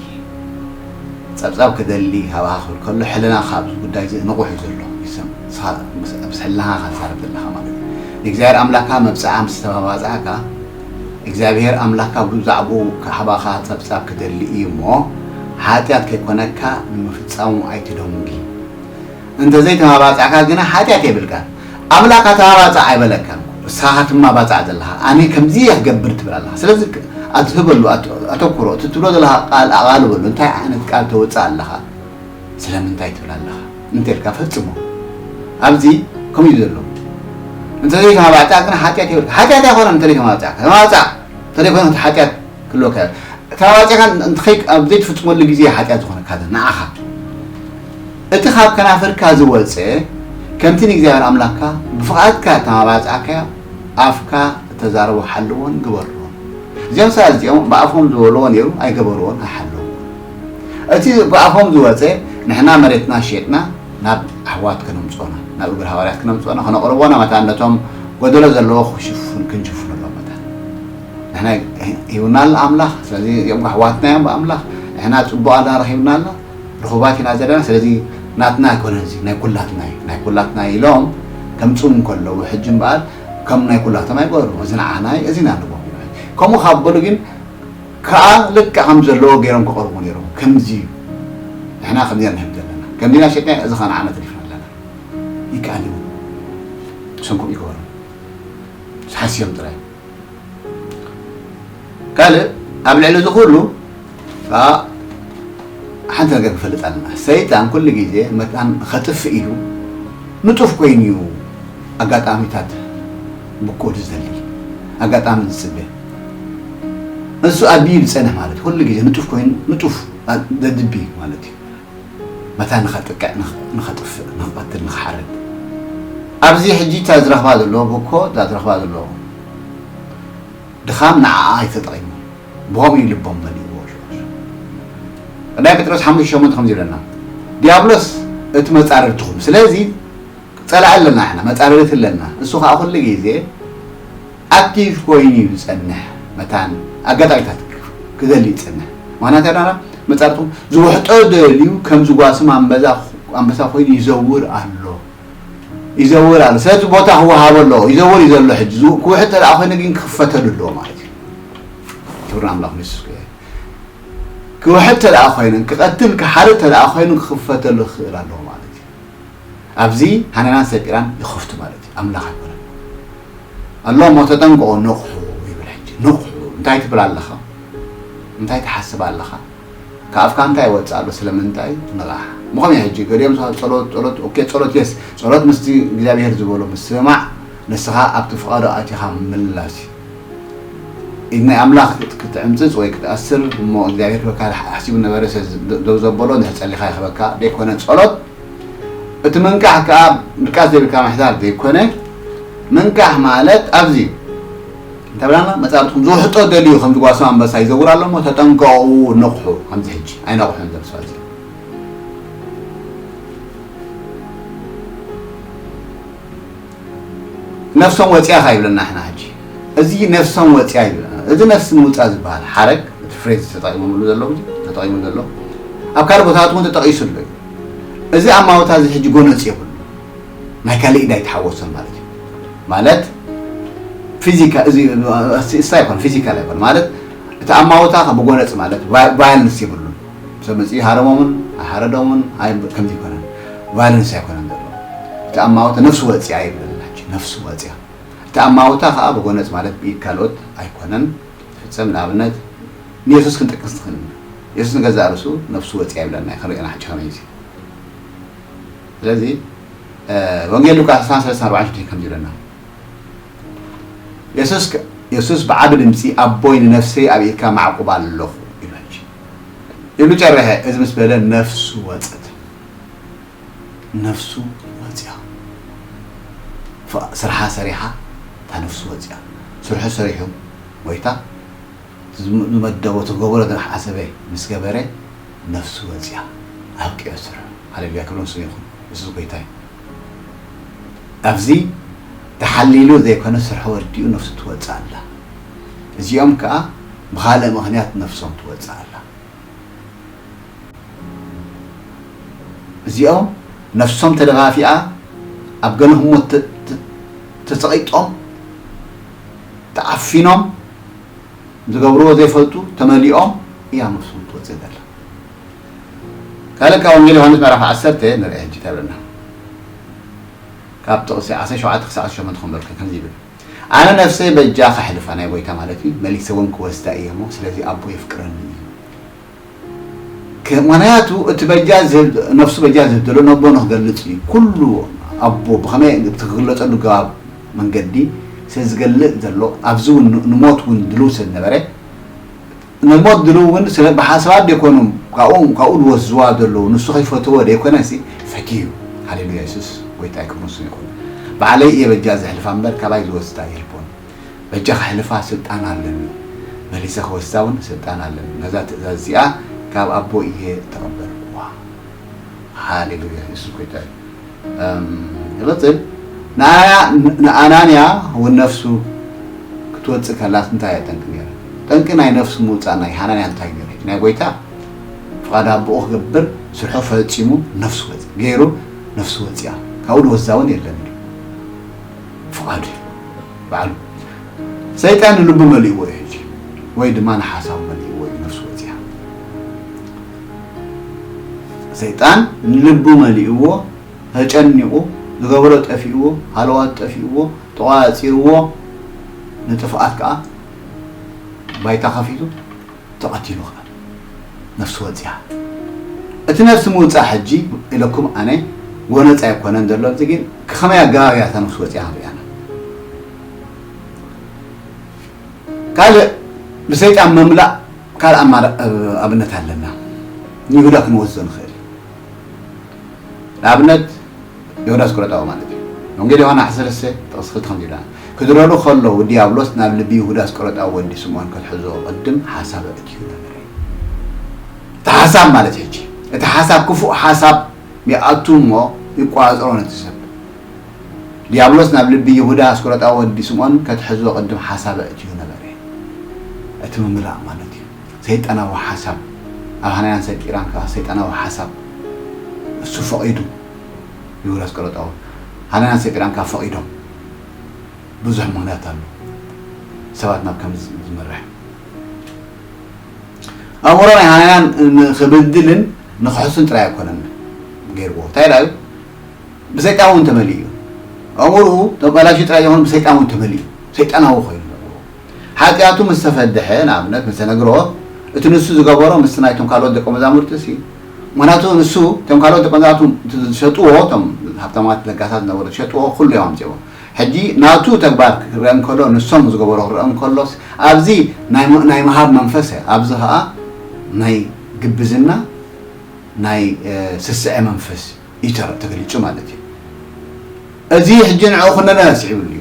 ጸብጻብ ክደሊ ካባኻ ክብል ከሎ፣ ሕልናኻ ኣብዚ ጉዳይ እዚ ንቑሕ እዩ ዘሎ። ይሰም-፣ ንስኻ ምስ፣ ምስ ሕልናኻ ኢኻ ትዛረብ ዘለኻ ማለት እዩ። ንእግዚኣብሔር ኣምላኽካ መብጽዓ ምስ ተመባጻዕካ፣ እግዚኣብሔር ኣምላኽካ ብዛዕባኡ ካባኻ ጸብጻብ ክደሊ እዩ እሞ፣ ሓጢኣት ከይኮነካ ንምፍጻሙ ኣይትደንጉ። እንተ ዘይተመባጻዕካ ግና ሓጢኣት የብልካን። ኣምላኽካ ተመባጻዕ ኣይበለካን። ንስኻ ትመባጻዕ ዘለኻ፣ ኣነ ከምዚ እየ ክገብር ትብል ኣለኻ። ስለዚ ክ-፣ ኣትህበሉ፣ ኣት-፣ ኣተኩሮ፣ እቲ ትብሎ ዘለኻ ቃል ኣቓልበሉ። እንታይ ዓይነት ቃል ተውጽእ ኣለኻ? ስለምንታይ ትብል ኣለኻ? እንተ ኢልካ ፈጽሞ። ኣብዚ ከምኡ እዩ ዘሎ። እንተ ዘይተመባጻዕ ግና ሓጢኣት የብልካ። ሓጢኣት ኣይኮነን እንተ ዘይተመባጻዕ። ተመባጻዕ፣ እንተ ዘይኮነ ሓጢኣት ክህልወካ እዩ። ተመባጺዕካ እንተ ኸይ-፣ ኣብ ዘይትፍጽመሉ ግዜ ሓጢኣት ዝኾነካ ንዓኻ። እቲ ካብ ከናፍርካ ዝወጸ፣ ከምቲ ንእግዚኣብሔር ኣምላኽካ ብፍቓድካ ተመባጻዕካዮ፣ ኣፍካ እተዛረቦ ሓልዎን ግበሮን። እዚኦም ሰባት እዚኦም ብኣፎም ዝበልዎ ነይሩ፣ ኣይገበርዎን፣ ኣይሓለውዎን። እቲ ብኣፎም ዝወጸ፣ "ንሕና መሬትና ሸጥና ናብ ኣሕዋት ከነምጽኦና፣ ናብ እግሪ ሃዋርያት ከነምጽኦና፣ ከነቕርቦና መታን ነቶም ጎደሎ ዘለዎ ክሽፍን-፣ ክንሽፍነሎም መታን። ንሕና ሂቡና ኣሎ ኣምላኽ፣ ስለዚ እዚኦም ኣሕዋትና እዮም ብኣምላኽ፣ ንሕና ጽቡቕ ኣላ ረኺብና ኣሎ፣ ርኹባት ኢና ዘለና፣ ስለዚ ናትና ኣይኮነን እዚ፣ ናይ ኩላትና እዩ፣ ናይ ኩላትና" ኢሎም ከምጽኡ እንከለዉ፣ ሕጂ እምበኣር ከም ናይ ኩላቶም ኣይገበርዎ፣ "እዚ ንዓና እዩ፣ እዚ ኢና ንቦ" ኢሎም። ከምኡ ካብ በሉ ግን ከኣ ልክዕ ከም ዘለዎ ገይሮም ክቐርቡ ነይሮም። ከምዚ እዩ። ንሕና ከምዚና ንህብ ዘለና። ከምዚና ሸጥና፣ እዚ ኸኣ ንዓና ተሪፍና ኣለና። ይከኣል እዩ። ብሰንኮም ይገበሩ። ሓስዮም ጥራይ። ካልእ፣ ኣብ ልዕሊ እዚ ኩሉ ከኣ ሓንቲ ነገር ክፈልጥ ኣለና። ሰይጣን ኩሉ ግዜ መታን ኸጥፍእ ኢሉ ንጡፍ ኮይኑ እዩ ኣጋጣሚታት ብኮድ ዝደሊ፣ ኣጋጣሚ ዝጽበ። እሱ ኣቢዩ ዝጸንሕ ማለት እዩ። ኩሉ ግዜ ንጡፍ ኮይኑ፣ ንጡፍ ኣ-፣ ዘድቢ ማለት እዩ። መታን ንኸጥቅዕ፣ ንኽ-፣ ንኸጥፍእ፣ ንኽቐትል፣ ንኽሓርድ። ኣብዚ ሕጂ እታ ዝረኽባ ዘሎ ብኮ፣ እታ ዝረኽባ ዘሎ ድኻም ንዓኣ ኣይተጠቒሙ። ብኸምኡ እዩ ልቦም መሊእዎ። ቀዳማይ ጴጥሮስ ሓሙሽተ ሸሞንተ ከምዚ ይብለና፣ "ዲያብሎስ እቲ መጻርርትኹም፣ ስለዚ ጸላኢ ኣለና፣ ንሕና መጻረርቲ ኣለና። እሱ ኸኣ ኩሉ ግዜ ኣክቲቭ ኮይኑ እዩ ዝጸንሕ። መታን ኣጋጣሚታት ክደሊ ይጸንሕ። ምኽንያቱ ያዳና መጻርቱ ዝውሕጦ ደልዩ ከም ዝጓስም ኣንበዛ ኣንበሳ ኮይኑ ይዘውር ኣሎ። ይዘውር ኣሎ። ስለዚ ቦታ ክወሃቦ ኣለዎ። ይዘውር እዩ ዘሎ ሕጂ። ዝው- ክውሕጥ ተደኣ ኮይኑ ግን ክኽፈተሉ ኣለዎ ማለት እዩ። ክብሪ ኣምላኽ ንሱ ይኹን። ክውሕጥ ተደኣ ኮይኑ፣ ክቐትል፣ ክሓርድ ተደኣ ኮይኑ ክኽፈተሉ ክኽእል ኣለዎ ማለት እዩ። ኣብዚ ሃናናን ሰጲራን ይኸፍቱ ማለት እዩ። ኣምላኽ ኣይኮነን። ኣሎ እሞ ተጠንቀቑ፣ ንቕሑ ይብል ሕጂ። ንቕሑ። እንታይ ትብል ኣለኻ? እንታይ ትሓስብ ኣለኻ? ካብ ኣፍካ እንታይ ይወጽእ ኣሎ? ስለምንታይ? ንቕሕ። ምኾም እዩ ሕጂ። ገሊኦም ሰባት ጸሎት፣ ጸሎት፣ ኦኬ፣ ጸሎት የስ፣ ጸሎት ምስቲ እግዚኣብሔር ዝበሎ ምስማዕ፣ ንስኻ ኣብቲ ፍቓዱ ኣቲኻ ምምላስ እዩ። ኢድ ናይ ኣምላኽ ክት-፣ ክትዕምጽጽ ወይ ክትኣስር እሞ እግዚኣብሔር ክህበካ ኣሕሲቡ ነበረ፣ ስለ ዝ-፣ ደው ዘበሎ እንድሕር ጸሊኻ ይህበካ። ደይኮነ ጸሎት፣ እቲ ምንቃሕ ከኣ ድቃስ ዘይብልካ ምሕዳር ዘይኮነ፣ ምንቃሕ ማለት ኣብዚ እንተብላና መጻርትኩም ዝውሕጦ ደልዩ ከም ዝጓስም ኣንበሳ ይዘውር ኣሎ እሞ ተጠንቀቑ፣ ንቕሑ። ከምዚ ሕጂ ኣይነቕሑን ዘምስዋ እዚ ነፍሶም ወፂኣ ካ ይብለና ሕና ሕጂ። እዚ ነፍሶም ወፂኣ ይብለና። እዚ ነፍሲ ምውፃእ ዝበሃል ሓረግ፣ እቲ ፍሬዝ ተጠቒሞምሉ ዘለዉ፣ ተጠቒሙ ዘሎ፣ ኣብ ካልእ ቦታታት እውን ተጠቒሱ ኣሎ እዩ። እዚ ኣማውታ እዚ ሕጂ ጎነፂ የብሉ። ናይ ካልእ ኢድ ኣይተሓወሶን ማለት እዩ። ማለት ፊዚካ-፣ እዚ እሳ ይኮን፣ ፊዚካል ኣይኮን። ማለት እቲ ኣማውታ ብጎነፂ ማለት ቫ-፣ ቫዮለንስ የብሉን። ሰብ መፂኡ ይሃረሞምን ኣይሓረዶምን ኣይ-፣ ከምዚ ይኮነን። ቫዮለንስ ኣይኮነን ዘሎ። እቲ ኣማውታ ነፍሱ ወፂኣ ይብለና ሕጂ፣ ነፍሱ ወፂኣ። እቲ ኣማውታ ከዓ ብጎነፂ ማለት ብኢድ ካልኦት ኣይኮነን ዝፍፀም። ንኣብነት ንየሱስ ክንጠቅስ ንኽእል ኢና። የሱስ ንገዛእ ርእሱ ነፍሱ ወፂኣ ይብለና እዩ። ክንሪኦ ኢና ሕጂ ከመይ እዚ። ስለዚ፣ እ፣ ወንጌል ሉቃስ ዕስራን ሰለስተን ኣርባዕን ሽዱሽተን ከምዚ ይብለና። የሱስ ከ-፣ የሱስ ብዓቢ ድምፂ፣ "ኣቦይ፣ ንነፍሰይ ኣብ ኢድካ ማዕቁባ ኣለኹ" ኢሉ ሕጂ። ኢሉ ጨረሐ። እዚ ምስ በለ ነፍሱ ወፀት። ነፍሱ ወፂኣ። ፍ-፣ ስርሓ ሰሪሓ፣ እታ ነፍሱ ወፂኣ። ስርሑ ሰሪሑ፣ ጎይታ ዝም-፣ ዝመደቦ፣ ዝገበሮ ዝሓሰበ ምስ ገበረ፣ ነፍሱ ወፂኣ። ኣብቂዑ ስርሑ። ሃሌሉያ፣ ክብሪ ንስሙ ይኹን። የሱስ ጎይታ እዩ። ኣብዚ ተሓሊሉ ዘይኮነ፣ ስርሑ ወዲኡ ነፍሱ ትወፅእ ኣላ። እዚኦም ከኣ ብኻልእ ምኽንያት ነፍሶም ትወፅእ ኣላ። እዚኦም ነፍሶም ተደፋፊኣ ኣብ ገለ ህሞት ተ-፣ ተ-፣ ተጸቒጦም፣ ተዓፊኖም፣ ዝገብርዎ ዘይፈልጡ፣ ተመሊኦም እያ ነፍሶም ትወጽእ ዘላ። ካልእ ካብ ወንጌል ዮሃንስ ምዕራፍ ዓሰርተ ንርኢ ሕጂ ተብለና። ካብ ጥቕሲ ዓሰርተ ሸውዓተ ክሳዕ ዓሰርተ ሸሞንተ ከንበብልኩም ከምዚ ይብል፣ "ኣነ ነፍሰይ በጃ ከሕልፋ" ናይ ጎይታ ማለት እዩ፣ "መሊሰ እውን ክወስዳ እየ እሞ፣ ስለዚ ኣቦ የፍቅረኒ እዩ።" ከ-፣ ምኽንያቱ እቲ በጃ ዝህብ-፣ ነፍሱ በጃ ዝህብ ዘሎ ነቦ ንክገልጽ እዩ። ኩሉ ኣቦ ብኸመይ እቲ ክግለጸሉ ገባብ መንገዲ ስለ ዝገልጽ ዘሎ፣ ኣብዚ እውን ን-፣ ንሞት እውን ድልው ስለ ዝነበረ፣ ንሞት ድልው እውን ስለ ብሓሳባት ደይኮኑም፣ ካብኡ፣ ካብኡ ዝወስዝዋ ዘለዉ፣ ንሱ ከይፈትዎ ደይኮነሲ፣ ፈትዩ። ሃሌሉያ፣ የሱስ ጎይታ ክብሩ ንስሙ ይኹን። ባዕለይ እየ በጃ ዘሕልፋ እምበር፣ ካባይ ዝወስዳ የልቦን። በጃ ከሕልፋ ስልጣን ኣለኒ፣ መሊሰ ክወስዳ እውን ስልጣን ኣለኒ። ነዛ ትእዛዝ እዚኣ ካብ ኣቦ እየ እተቐበልኩዋ። ሃሌሉያ፣ የሱስ ጎይታ እዩ። እም፣ ይቕጽል። ንኣና-፣ ንኣናንያ እውን ነፍሱ ክትወጽእ ከላስ እንታይ እያ ጠንቂ ነይራ? ጠንቂ ናይ ነፍሱ ምውጻእ ናይ ሃናንያ እንታይ ነይሩ? ናይ ጎይታ ፍቓድ ኣቦኡ ክገብር ስርሑ ፈጺሙ ነፍሱ ወጽ-፣ ገይሩ ነፍሱ ወጺኣ። ካብኡ ዝወስዳ እውን የለን ኢሉ። ፍቓዱ እዩ ባዕሉ። ሰይጣን ንልቡ መሊእዎ እዩ ሕጂ፣ ወይ ድማ ንሓሳቡ መሊእዎ እዩ ነፍሱ ወጺኣ። ሰይጣን ንልቡ መሊእዎ፣ ተጨኒቑ፣ ዝገብሮ ጠፊእዎ፣ ሃለዋት ጠፊእዎ፣ ተቖጻጺርዎ፣ ንጥፍኣት ከኣ ባይታ ከፊቱ ተቐቲሉ ከኣ ነፍሱ ወጺኣ። እቲ ነፍሲ ምውጻእ ሕጂ ኢለኩም ኣነ ጎነጽ ኣይኮነን ዘሎ፣ እዚ ግን ከመይ ኣገባብ እያ እታ ነፍሲ ወጺኣ ንሪኣና። ካልእ ብሰይጣን መምላእ ካልእ ኣማራ-፣ ኣብነት ኣለና። ንይሁዳ ክንወስዶ ንኽእል። ንኣብነት፣ ዮሃንስ ቆረጣዊ ማለት እዩ። ወንጌል ዮሃና ዓሰርተ ሰለስተ ጥቕሲ ክልተ ከምዚ ይብለና፣ "ክድረሩ ከለዉ ዲያብሎስ ናብ ልቢ ይሁዳ ኣስቆረጣዊ ወዲ ስምዖን ከትሕዞ ቅድም ሓሳብ ኣእትዩ ነበረ።" እቲ ሓሳብ ማለት ሕጂ፣ እቲ ሓሳብ ክፉእ ሓሳብ ይኣቱ እሞ ይቋጸሮ ነቲ ሰብ። ዲያብሎስ ናብ ልቢ ይሁዳ ኣስቆሮጣዊ ወዲ ስምዖን ከትሕዞ ቅድም ሓሳብ ኣእትዩ ነበረ። እቲ ምምላእ ማለት እዩ። ሰይጣናዊ ሓሳብ፣ ኣብ ሃናንያን ሰጲራን ከኣ ሰይጣናዊ ሓሳብ እሱ ፈቒዱ፣ ይሁዳ ኣስቆሮጣዊ፣ ሃናንያን ሰጲራን ከኣ ፈቒዶም። ብዙሕ ምኽንያት ኣሎ ሰባት ናብ ከምዚ ዝመርሕ። ኣእምሮ ናይ ሃናንያን ንኽብድልን ንኽሕሱን ጥራይ ኣይኮነን ገይርዎ። እንታይ ደኣ እዩ? ብሰይጣን እውን ተመሊኡ እዩ። ኣእምሮኡ ተበላሽዩ ጥራይ ዘይኮነ ብሰይጣን እውን ተመሊኡ። ሰይጣናዊ ኮይኑ ነብርዎ። ሓጢኣቱ ምስ ተፈድሐ፣ ንኣብነት ምስ ተነግርዎ፣ እቲ ንሱ ዝገበሮ ምስቲ ናይቶም ካልኦት ደቀ መዛሙርቲ ሲ፣ ምኽንያቱ ንሱ፣ እቶም ካልኦት ደቀ መዛሙርቲ ዝሸጥዎ፣ እቶም ሃብታማት ለጋሳት ዝነበሩ ዝሸጥዎ፣ ኩሉ እዮም ኣምፅዎ። ሕጂ ናቱ ተግባር ክረአ እንከሎ፣ ንሶም ዝገበሮ ክረአ እንከሎስ፣ ኣብዚ ናይ ም-፣ ናይ ምሃብ መንፈስ፣ ኣብዚ ኸዓ ናይ ግብዝና፣ ናይ፣ እ፣ ስስዐ መንፈስ እዩ ተረ-፣ ተገሊጹ ማለት እዩ። እዚ ሕጂ ንዕኡ ኩነነ ስዒብሉ እዩ።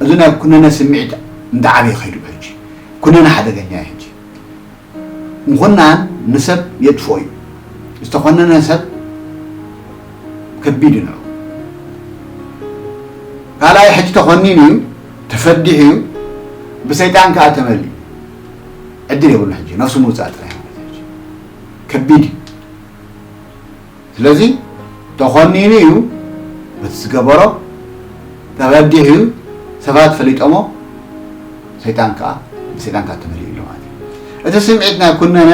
እዚ ናይ ኩነነ ስምዒት እንዳዓበየ ከይዱ እዩ ሕጂ። ኩነነ ሓደገኛ እዩ ሕጂ። ምኹናን ንሰብ የጥፍኦ እዩ። ዝተኾነነ ሰብ ከቢድ እዩ ንዕኡ። ካልኣይ ሕጂ ተኾኒኑ እዩ፣ ተፈዲሑ እዩ፣ ብሰይጣን ከኣ ተመሊኡ። ዕድል የብሉ ሕጂ፣ ነፍሱ ምውጻእ ጥራይ ማለት እዩ ሕጂ። ከቢድ እዩ። ስለዚ ተኾኒኑ እዩ፣ በቲ ዝገበሮ ተበዲሑ እዩ፣ ሰባት ፈሊጦሞ፣ ሰይጣን ከኣ፣ ብሰይጣን ከኣ ተመሊኡ ኣሎ ማለት እዩ። እቲ ስምዒት ናይ ኩነነ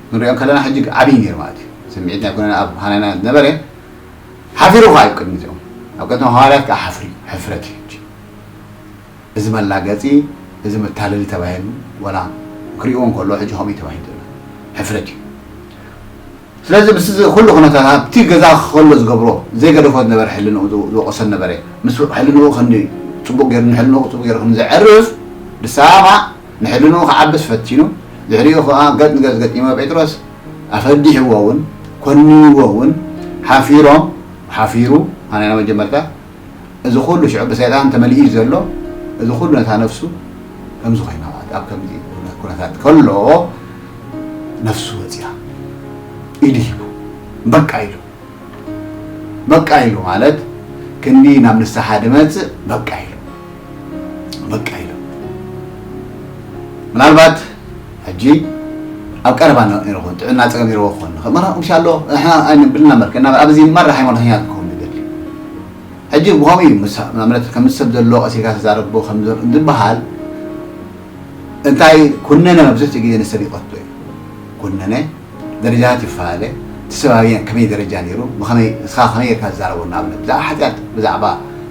ክንሪኦ ከለና ሕጂ ዓብዪ ነይሩ ማለት እዩ። ስምዒት ናይ ኩነነ ኣብ ሃናንያ ዝነበረ ሓፊሩ ከኣ እዩ ቅድሚ እዚኦም። ኣብ ቅድሚ ሃዋርያት ከኣ ሓፍሪ-፣ ሕፍረት እዩ ሕጂ። እዚ መላገጺ፣ እዚ መታለሊ ተባሂሉ፣ ወላ ክሪእዎ እንከሎ ሕጂ ከምኡ እዩ ተባሂሉ ዘሎ። ሕፍረት እዩ። ስለዚ ምስ እዚ ኩሉ ኩነታት ኣብቲ ገዛ ከሎ ዝገብሮ ዘይገደፎ ዝነበረ ሕልንኡ ዝወ-፣ ዝወቀሶ ነበረ። ምስ ሕልንኡ ክንዲ ጽቡቕ ገይሩ፣ ንሕልንኡ ጽቡቕ ገይሩ ከም ዘዕርፍ ዝሰማማዕ፣ ንሕልንኡ ክዓብስ ፈቲኑ፣ ድሕሪኡ ከኣ ገጽ ንገጽ ገጢሞ ጴጥሮስ ኣፈዲሕዎ እውን፣ ኮኒንዎ እውን፣ ሓፊሮም፣ ሓፊሩ፣ ኣነ መጀመርታ እዚ ኩሉ ሽዑ ብሰይጣን ተመሊኡ እዩ ዘሎ። እዚ ኩሉ ነታ ነፍሱ ከምዚ ኮይና ማለት ኣብ ከምዚ ኩነታት ከሎ ነፍሱ ወፂኣ ኢዱ ሂቡ በቃ ኢሉ። በቃ ኢሉ ማለት ክንዲ ናብ ንስሓ ድመፅእ በቃ ኢሉ። በቃ ኢሉ። ምናልባት ሕጂ ኣብ ቀረባ ነ-፣ ነይሩ ክኾን፣ ጥዕና ፀገም ነይርዎ ክኾን ንኽእል። ምኽንያቱ ምሻ ኣሎ፣ ንሕና ኣይንብልና መርከና፣ ኣብዚ ማራ ሃይማኖተኛ ክኸውን ንደሊ። ሕጂ ብኸምኡ እዩ፣ ምስ፣ ማለት፣ ከም ሰብ ዘሎ ቀሲልካ ተዛረቦ ከም ዘሎ እንትበሃል፣ እንታይ ኩነነ መብዝሕትኡ ግዜ ንሰብ ይቐትሎ እዩ። ኩነነ ደረጃታት ይፈላለ። እቲ ሰብ ኣበየ-፣ ከመይ ደረጃ ነይሩ፣ ብኸመይ፣ ንስኻ ከመይ ጌርካ ትዛረቦ፣ ንኣብነት፣ ብዛዕባ ሓጢኣት፣ ብዛዕባ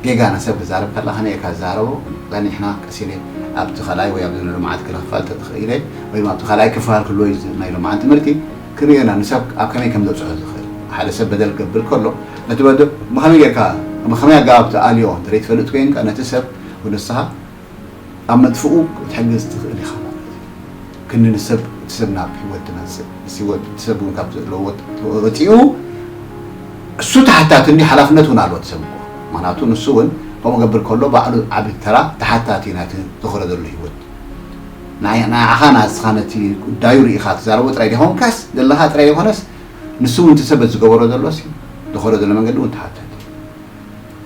ጌጋ ንሰብ ክዛረብ ከላ ከመይ ጌርካ ትዛረቦ፣ ጸኒሕና ቀስ ኢለ ኣብቲ ካልኣይ ወይ ኣብዚ ናይ ሎምዓንቲ ክፍሊ ክፋል ተትኽኢለ፣ ወይ ድማ ኣብቲ ካልኣይ ክፋል ክህልዎ እዩ ናይ ሎምዓንቲ ትምህርቲ፣ ክንሪኦ ኢና፣ ንሰብ ኣብ ከመይ ከም ዘብጽሖ ዝኽእል። ሓደ ሰብ በደል ክገብር ከሎ፣ ነቲ በደል ብኸመይ ጌርካ፣ ብኸመይ ኣገባብ ትኣልዮ እንተ ዘይትፈልጥ ኮይንካ፣ ነቲ ሰብ ወይ ንስኻ ኣብ መጥፍኡ ክትሕግዝ ትኽእል ኢኻ ማለት እዩ። ክንዲ ንሰብ፣ እቲ ሰብ ናብ ህይወት ትመጽእ፣ ምስ ህይወት፣ እቲ ሰብ እውን ካብ ዘለዎ ወጥ-፣ ወጺኡ፣ እሱ ተሓታቲ እንዲ ሓላፍነት እውን ኣለዎ እቲ ሰብ እኮ። ምኽንያቱ ንሱ እውን ከምኡ ገብር ከሎ ባዕሉ ዓቢ ተራ ተሓታቲ ናይቲ ዝኾረ ዘሎ ህይወት። ንዓይ-፣ ንዓኻ ናስኻ ነቲ ጉዳዩ ርኢኻ ትዛረቦ ጥራይ ዘይኮንካስ፣ ዘለኻ ጥራይ ዘይኮነስ፣ ንሱ እውን እቲ ሰብ በቲ ዝገበሮ ዘሎስ፣ ዝኾረ ዘሎ መንገዲ እውን ተሓታቲ።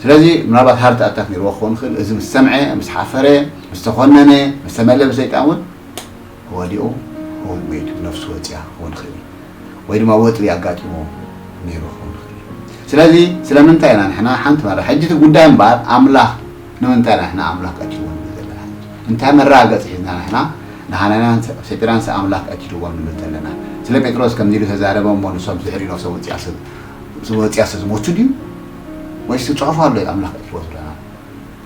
ስለዚ ምናልባት ሃርት ኣታክ ነይርዎ ክኸውን ይኽእል። እዚ ምስ ሰምዐ፣ ምስ ሓፈረ፣ ምስ ተኾነነ፣ ምስ ተመልአ ብሰይጣን እውን ወዲቑ ክኸውን፣ መይቱ፣ ነፍሱ ወፂኣ ክኸውን ይኽእል እዩ። ወይ ድማ ወጥሪ ኣጋጢሞ ነይሩ ክኸውን ይኽእል እዩ። ስለዚ ስለምንታይ ኢና ንሕና ሓንቲ መራ፣ ሕጂ እቲ ጉዳይ እምበኣር ኣምላኽ ንምንታይ ኢና ንሕና ኣምላኽ ቀቲልዎ ንብል ዘለና? እንታይ መረጋገፂ ሒዝና ንሕና ንሃናንያን ሰ-፣ ሰጲራንስ ኣምላኽ ቀቲልዎም ንብል ዘለና? ስለ ጴጥሮስ ከምዚ ኢሉ ተዛረበ እሞ ንሶም ድሕሪ ነብሶም ወፂኣ ሰብ፣ ወፂኣ ሰብ ዝሞቱ ድዩ? ወይስ እቲ ጽሑፍ ኣሎ ኣምላኽ ቀቲልዎ ዝብለና?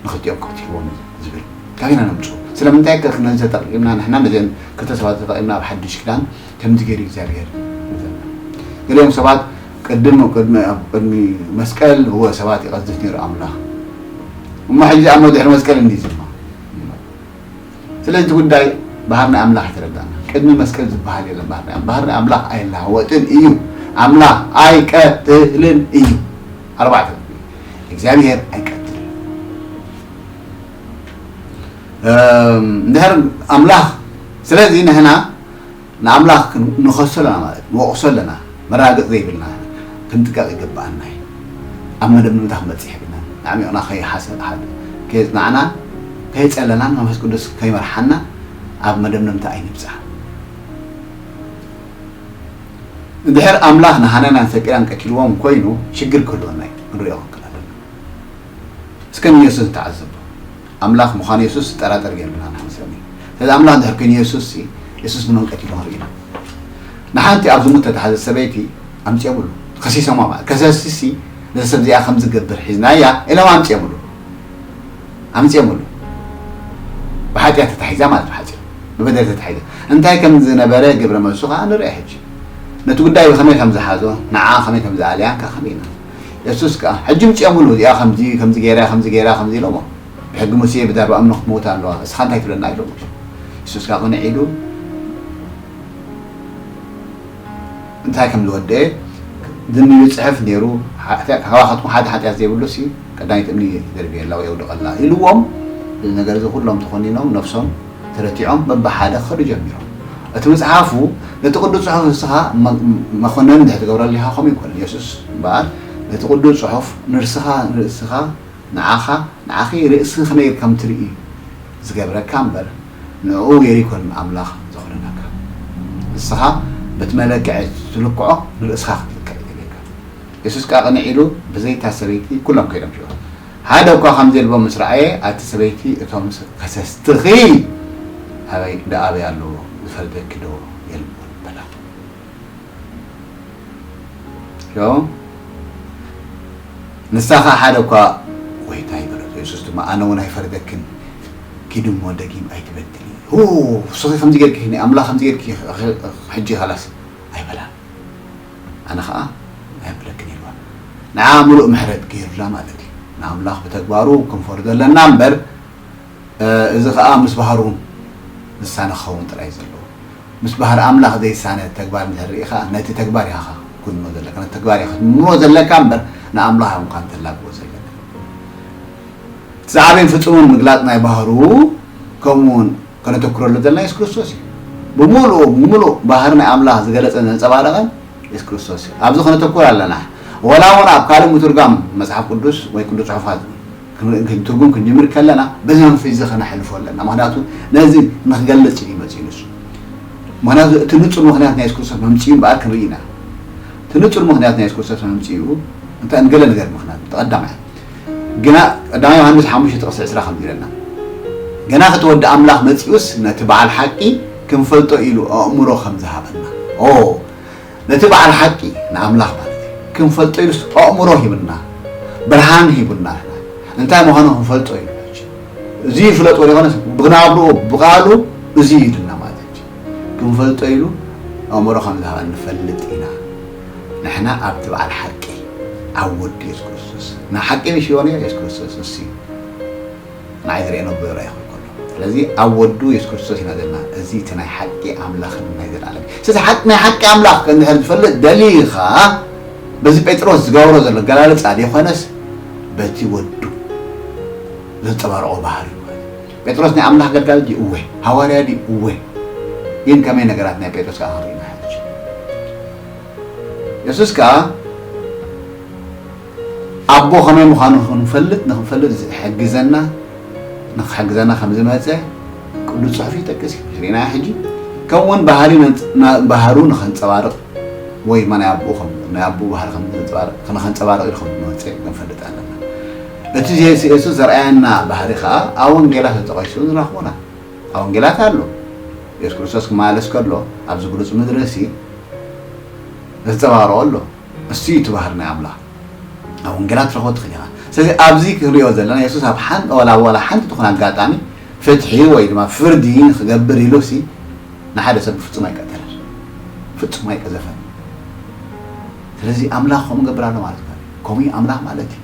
ንኽልቲኦም ቀቲልዎም ዝብል ካበይና ነምጽኦ? ስለምንታይ ከ ነዚ ተጠቒምና ንሕና ነዘን ክልተ ሰባት ተጠቒምና ኣብ ሓድሽ ኪዳን ከምዚ ገይሩ እግዚኣብሔር ንብለና? ገሊኦም ሰባት ቅድም፣ ቅድሚ፣ ኣብ ቅድሚ መስቀል እወ ሰባት ይቐዝፍ ነይሩ ኣምላኽ። እሞ ሕጂ ኣሞ ድሕሪ መስቀል እንዲ ዝማ። ስለዚ እቲ ጉዳይ ባህሪ ናይ ኣምላኽ ኣይተረዳእና። ቅድሚ መስቀል ዝበሃል የለን ባህሪ ናይ ኣምላኽ። ባህሪ ናይ ኣምላኽ ኣይለዋወጥን እዩ። ኣምላኽ ኣይቀትልን እዩ። ኣርባዕተ እግዚኣብሔር ኣይቀትልን። እም፣ እንድሕር ኣምላኽ፣ ስለዚ ንሕና ንኣምላኽ ክን-፣ ንኸሶ ኣለና ማለት፣ ንወቕሶ ኣለና፣ መረጋገጺ ዘይብልና ክንጥቀቕ ይግብኣና እዩ። ኣብ መደምደምታ ክንበጽሕ የብልናን። ኣዕሚቕና ከይሓሰ-፣ ከየጽናዕና፣ ከየጸለናን መንፈስ ቅዱስ ከይመርሓና ኣብ መደምደምታ ኣይንብጻሕ። እንድሕር ኣምላኽ ንሃናንያን ሰጲራን ቀቲልዎም ኮይኑ ሽግር ክህልወና እዩ ክንሪኦ ክንክእል ኣለና። እስከ ንየሱስ ንተዓዘቦ። ኣምላኽ ምዃኑ የሱስ ዝጠራጠር የብልና ንሓንሰብ። ስለዚ ኣምላኽ እንድሕር ኮይኑ የሱስ ሲ፣ የሱስ ንመን ቀቲሉ ክንርኢ ኢና። ንሓንቲ ኣብ ዝሙት ተታሕዘ ሰበይቲ ኣምጺኦምሉ። ከሲሶማ ማለት። ከሰስሲ ነዚ ሰብ እዚኣ ከም ዝገብር ሒዝናያ ኢሎም ኣምጺኦምሉ። ኣምጺኦምሉ። ብሓጢኣት ተታሒዛ ማለት ብሓጺሩ። ብበደል ተታሒዛ። እንታይ ከም ዝነበረ ግብረ መልሱ ከኣ ንርአ ሕጂ። ነቲ ጉዳይ ብኸመይ ከም ዝሓዞ፣ ንዓ ከመይ ከም ዝኣልያን ከኣ ከመይ ኢና። የሱስ ከኣ፣ ሕጂ ምጺኦምሉ፣ እዚኣ ከምዚ፣ ከምዚ ገይራ፣ ከምዚ ገይራ፣ ከምዚ ኢሎሞ። ብሕጊ ሙሴ ብዳርባ እምኒ ክትመውት ኣለዋ። እስኻ እንታይ ትብለና ኢሎሞ። የሱስ ከኣ ቅንዕ ኢሉ፣ እንታይ ከም ዝወደአ ዝንዩ ጽሕፍ ነይሩ። ሓጢኣት፣ ካባኻትኩም ሓደ ሓጢኣት ዘይብሉ ሲ ቀዳመይቲ እምኒ ይደርብየላ ወይ የውድቐላ ኢልዎም። እዚ ነገር እዚ ኩሎም ተኾኒኖም ነፍሶም ተረቲዖም በብሓደ ክኸዱ ጀሚሮም። እቲ መጽሓፉ ነቲ ቅዱስ ጽሑፍ ንስኻ መ-፣ መኮነን እንድሕር ትገብረሉ ኢኻ ከምኡ ይኮነን። የሱስ እምበኣር ነቲ ቅዱስ ጽሑፍ ንርስኻ፣ ንርእስኻ፣ ንዓኻ፣ ንዓኺ ርእስኺ ከመይ ከም ትርኢ ዝገብረካ እምበር ንዕኡ ገይሩ ኣይኮነን ኣምላኽ ዘኾነነካ። ንስኻ በቲ መለክዒ ትልክዖ ንርእስኻ ክትልክዕ ይደልየካ። የሱስ ከኣ ቅንዕ ኢሉ ብዘይታ ሰበይቲ ኩሎም ከይዶም ሽዑ። ሓደ እኳ ከም ዘየልቦም ምስ ረኣየ፣ ኣቲ ሰበይቲ እቶም ከሰስትኺ ኣበይ፣ እንዳ ኣበይ ኣለዉ? ዝፈርደኪ ዶ የልቦን? በላ። ዮ፣ ንሳ ኸኣ ሓደ እኳ ጎይታይ በለቶ። የሱስ ድማ ኣነ እውን ኣይፈርደክን፣ ኪዲ እሞ ደጊም ኣይትበድሊ። ሁ፣ ንስኺ ከምዚ ጌርኪ፣ ንኣምላኽ ከምዚ ጌርኪ፣ ሕጂ ኸላስ ኣይበላን። ኣነ ኸኣ ኣየብለክን ኢልዋ። ንዓ ምሉእ ምሕረት ገይሩላ ማለት እዩ። ንኣምላኽ ብተግባሩ ክንፈርዶ ኣለና እምበር፣ እ፣ እዚ ኸኣ ምስ ባህሩ ዝሳነ ክኸውን ጥራይ እዩ ዘለዎ። ምስ ባህሪ ኣምላኽ ዘይሳነ ተግባር እንድሕር ርኢኻ፣ ነቲ ተግባር ኢኻ ክትኩንኖ ዘለካ፣ ነቲ ተግባር ኢኻ ክትምርምሮ ዘለካ እምበር ንኣምላኽ ኣይኮንካን ተላግቦ ዘለካ። እቲ ዝዓበየን ፍጹምን ምግላጽ ናይ ባህሩ፣ ከምኡ እውን ከነተኩረሉ ዘለና የሱስ ክርስቶስ እዩ። ብምሉኡ፣ ብምሉእ ባህሪ ናይ ኣምላኽ ዝገለጸን ዘንጸባረቐን የሱስ ክርስቶስ እዩ። ኣብዚ ከነተኩር ኣለና። ወላ እውን ኣብ ካልእ ምትርጓም መጽሓፍ ቅዱስ ወይ ቅዱስ ጽሑፋት ክን-፣ ክንትርጉም ክንጅምር ከለና፣ በዚ መንፈስ እዚ ከነሕልፎ ኣለና። ምኽንያቱ ነዚ ንክገልጽ እዩ መጺኡ ንሱ። ምኽንያቱ እቲ ንጹር ምኽንያት ናይ የሱስ ክርስቶስ መምጽኡ እምበኣር ክንርኢ ኢና። እቲ ንጹር ምኽንያት ናይ የሱስ ክርስቶስ መምጽኡ እንታይ፣ ንገለ ነገር ምኽንያት፣ እቲ ቀዳማይ። ግና ቀዳማይ ዮሃንስ ሓሙሽተ ጥቕሲ ዕስራ ከምዚ ኢለና፣ "ግና እቲ ወዲ ኣምላኽ መጺኡስ ነቲ በዓል ሓቂ ክንፈልጦ ኢሉ ኣእምሮ ከም ዝሃበና።" ኦ፣ ነቲ በዓል ሓቂ ንኣምላኽ ማለት እዩ። ክንፈልጦ ኢሉስ ኣእምሮ ሂብና፣ ብርሃን ሂቡና። እንታይ ምዃኑ ክንፈልጦ ኢሉ። እዚ ይፍለጥ ወደ ኾነስ ብናብርኡ ብቓሉ እዚ ኢሉና ማለት እዩ። ክንፈልጦ ኢሉ ኣእምሮ ከም ዝሃበና ንፈልጥ ኢና። ንሕና ኣብቲ በዓል ሓቂ ኣብ ወዱ የሱስ ክርስቶስ። ንሓቂ ምሽ ይሆን የሱስ ክርስቶስ እሱ እዩ። ንዓይ ዝርእየ ነቦ ይረኣይ ክብል ከሎ። ስለዚ ኣብ ወዱ የሱስ ክርስቶስ ኢና ዘለና። እዚ እቲ ናይ ሓቂ ኣምላኽን ናይ ዘለኣለም። ስለዚ ሓቂ፣ ናይ ሓቂ ኣምላኽ እንድሕር ዝፈልጥ ደሊኻ፣ በዚ ጴጥሮስ ዝገብሮ ዘሎ ኣገላልጻ ዘይኮነስ፣ በቲ ወዱ ዘንጸባርቖ ባህሪ እዩ ማለት እዩ። ጴጥሮስ ናይ ኣምላኽ ኣገልጋሊ ድዩ? እወ። ሃዋርያ ድዩ? እወ። ግን ከመይ ነገራት ናይ ጴጥሮስ ከኣ ክንርኢ ኢና ሕጂ። የሱስ ከኣ ኣቦ ከመይ ምዃኑ ክንፈልጥ፣ ንክንፈልጥ ዝሕግዘና፣ ንክሕግዘና ከም ዝመጸ ቅዱስ ጽሑፍ ይጠቅስ እዩ። ርኢና ሕጂ ከምኡ እውን ባህሪ ነንጽ-፣ ና-፣ ባህሩ ንኸንጸባርቕ ወይ ድማ ናይ ኣቦኡ ከም፣ ናይ ኣቦኡ ባህሪ ከም ዘንጸባርቕ፣ ንኸንጸባርቕ ኢሉ ከም ዝመጸ ክንፈልጥ ኣለና። እቲ የሱስ ዘርኣየና ባህሪ ከኣ ኣብ ወንጌላት ተጠቒሱ ንረኽቦ ኢና። ኣብ ወንጌላት ኣሎ። የሱስ ክርስቶስ ክመላለስ ከሎ ኣብዚ ግሉጽ ምድሪ ሲ ዘንጸባርቖ ኣሎ። እሱ እዩ እቲ ባህሪ ናይ ኣምላኽ። ኣብ ወንጌላት ክትረኽቦ ትኽእል ኢኻ። ስለዚ ኣብዚ ክንሪኦ ዘለና የሱስ ኣብ ሓን-፣ ዋላ፣ ዋላ ሓንቲ ትኹን ኣጋጣሚ ፍትሒ ወይ ድማ ፍርዲ ንኽገብር ኢሉ ሲ ንሓደ ሰብ ብፍጹም ኣይቀተለን። ፍጹም ኣይቀዘፈን። ስለዚ ኣምላኽ ከምኡ ገብር ኣሎ ማለት እዩ። ከምኡ እዩ ኣምላኽ ማለት እዩ።